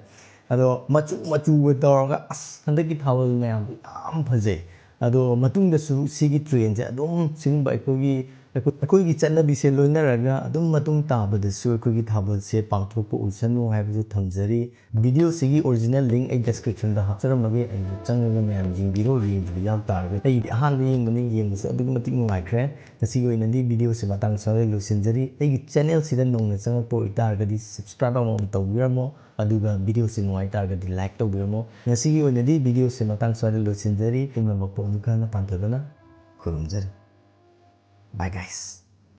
ꯑꯗꯣ ꯃꯆꯨ ꯃꯆꯨꯒ ꯇꯧꯔꯒ ꯑꯁ ꯍꯟꯗꯛꯀꯤ ꯊꯥꯕꯜ ꯃꯌꯥꯝꯗꯣ ꯌꯥꯝ ꯐꯖꯩ꯫ ꯑꯗꯣ ꯃꯇꯨꯡꯗꯁꯨ ꯁꯤꯒꯤ ꯇ꯭ꯔꯦꯟꯁꯦ ꯑꯗꯨꯝ ꯁꯤꯒꯨꯝꯕ ꯑꯩꯈꯣꯏꯒꯤ ꯑꯩꯈꯣꯏ- ꯑꯩꯈꯣꯏꯒꯤ ꯆꯠꯅꯕꯤꯁꯦ ꯂꯣꯏꯅꯔꯒ ꯑꯗꯨꯝ ꯃꯇꯨꯡ ꯇꯥꯕꯗꯁꯨ ꯑꯩꯈꯣꯏꯒꯤ ꯊꯥꯕꯜꯁꯦ ꯄꯥꯡꯊꯣꯛꯄ ꯑꯣꯏꯁꯅꯨ ꯍꯥꯏꯕꯁꯨ ꯊꯝꯖꯔꯤ꯫ ꯚꯤꯗꯤꯑꯣꯁꯤꯒꯤ ꯑꯣꯔꯤꯖꯤꯅꯦꯜ ꯂꯤꯡ ꯑꯩ ꯗꯦꯁꯀ꯭ꯔꯤꯞꯁꯟꯗ ꯍꯥꯞꯆꯔꯝꯃꯒꯦ, ꯑꯩ ꯆꯪꯉꯒ ꯃꯌꯥꯝ ꯌꯦꯡꯕꯤꯔꯣ꯫ ꯌꯦꯡꯗꯕ ꯌꯥꯎ ꯇꯥꯔꯒꯗꯤ ꯑꯩꯗꯤ ꯑꯍꯥꯟꯕ ꯌꯦꯡꯕꯅꯤ, ꯌꯦꯡꯕꯁꯨ ꯑꯗꯨꯛꯀꯤ ꯃꯇꯤꯛ ꯅꯨꯡꯉꯥꯏꯈ꯭ꯔꯦ꯫ ꯉꯁꯤꯒꯤ ꯑꯣꯏꯅꯗꯤ ꯚꯤꯗꯤꯑꯣꯁꯦ ꯃꯇꯥꯡ ꯁ꯭ꯋꯥꯏꯗ ꯂꯣꯏꯁꯤꯟꯖꯔꯤ꯫ ꯑꯩꯒꯤ ꯆꯦꯅꯦꯜꯁꯤꯗ ꯅꯧꯅ ꯆꯪꯉꯛꯄ ꯑꯣꯏꯇꯥꯔꯒꯗꯤ ꯁꯕꯁꯀ꯭ꯔꯥꯏꯕ ꯑꯃꯃꯝ ꯇꯧꯕꯤꯔꯝꯃꯣ, ꯑꯗꯨꯒ ꯚꯤꯗꯤꯑꯣꯁꯦ ꯅꯨꯡꯉꯥꯏ ꯇꯥꯔꯒꯗꯤ ꯂꯥꯏꯛ ꯇꯧꯕꯤꯔꯝꯃꯣ꯫ ꯉꯁꯤꯒꯤ ꯑꯣꯏꯅꯗꯤ ꯚꯤꯗꯤꯑꯣꯁꯦ ꯃꯇꯥꯡ ꯁ꯭ꯋꯥꯏꯗ ꯂꯣꯏꯁꯤꯟꯖꯔꯤ꯫ ꯄꯨꯝꯅꯃꯛꯄꯨ ꯑꯃꯨꯛ ꯍꯟꯅ ꯄꯥꯝꯖꯕꯅ ꯈꯨꯔꯨꯝꯖꯔꯤ꯫ Bye guys꯫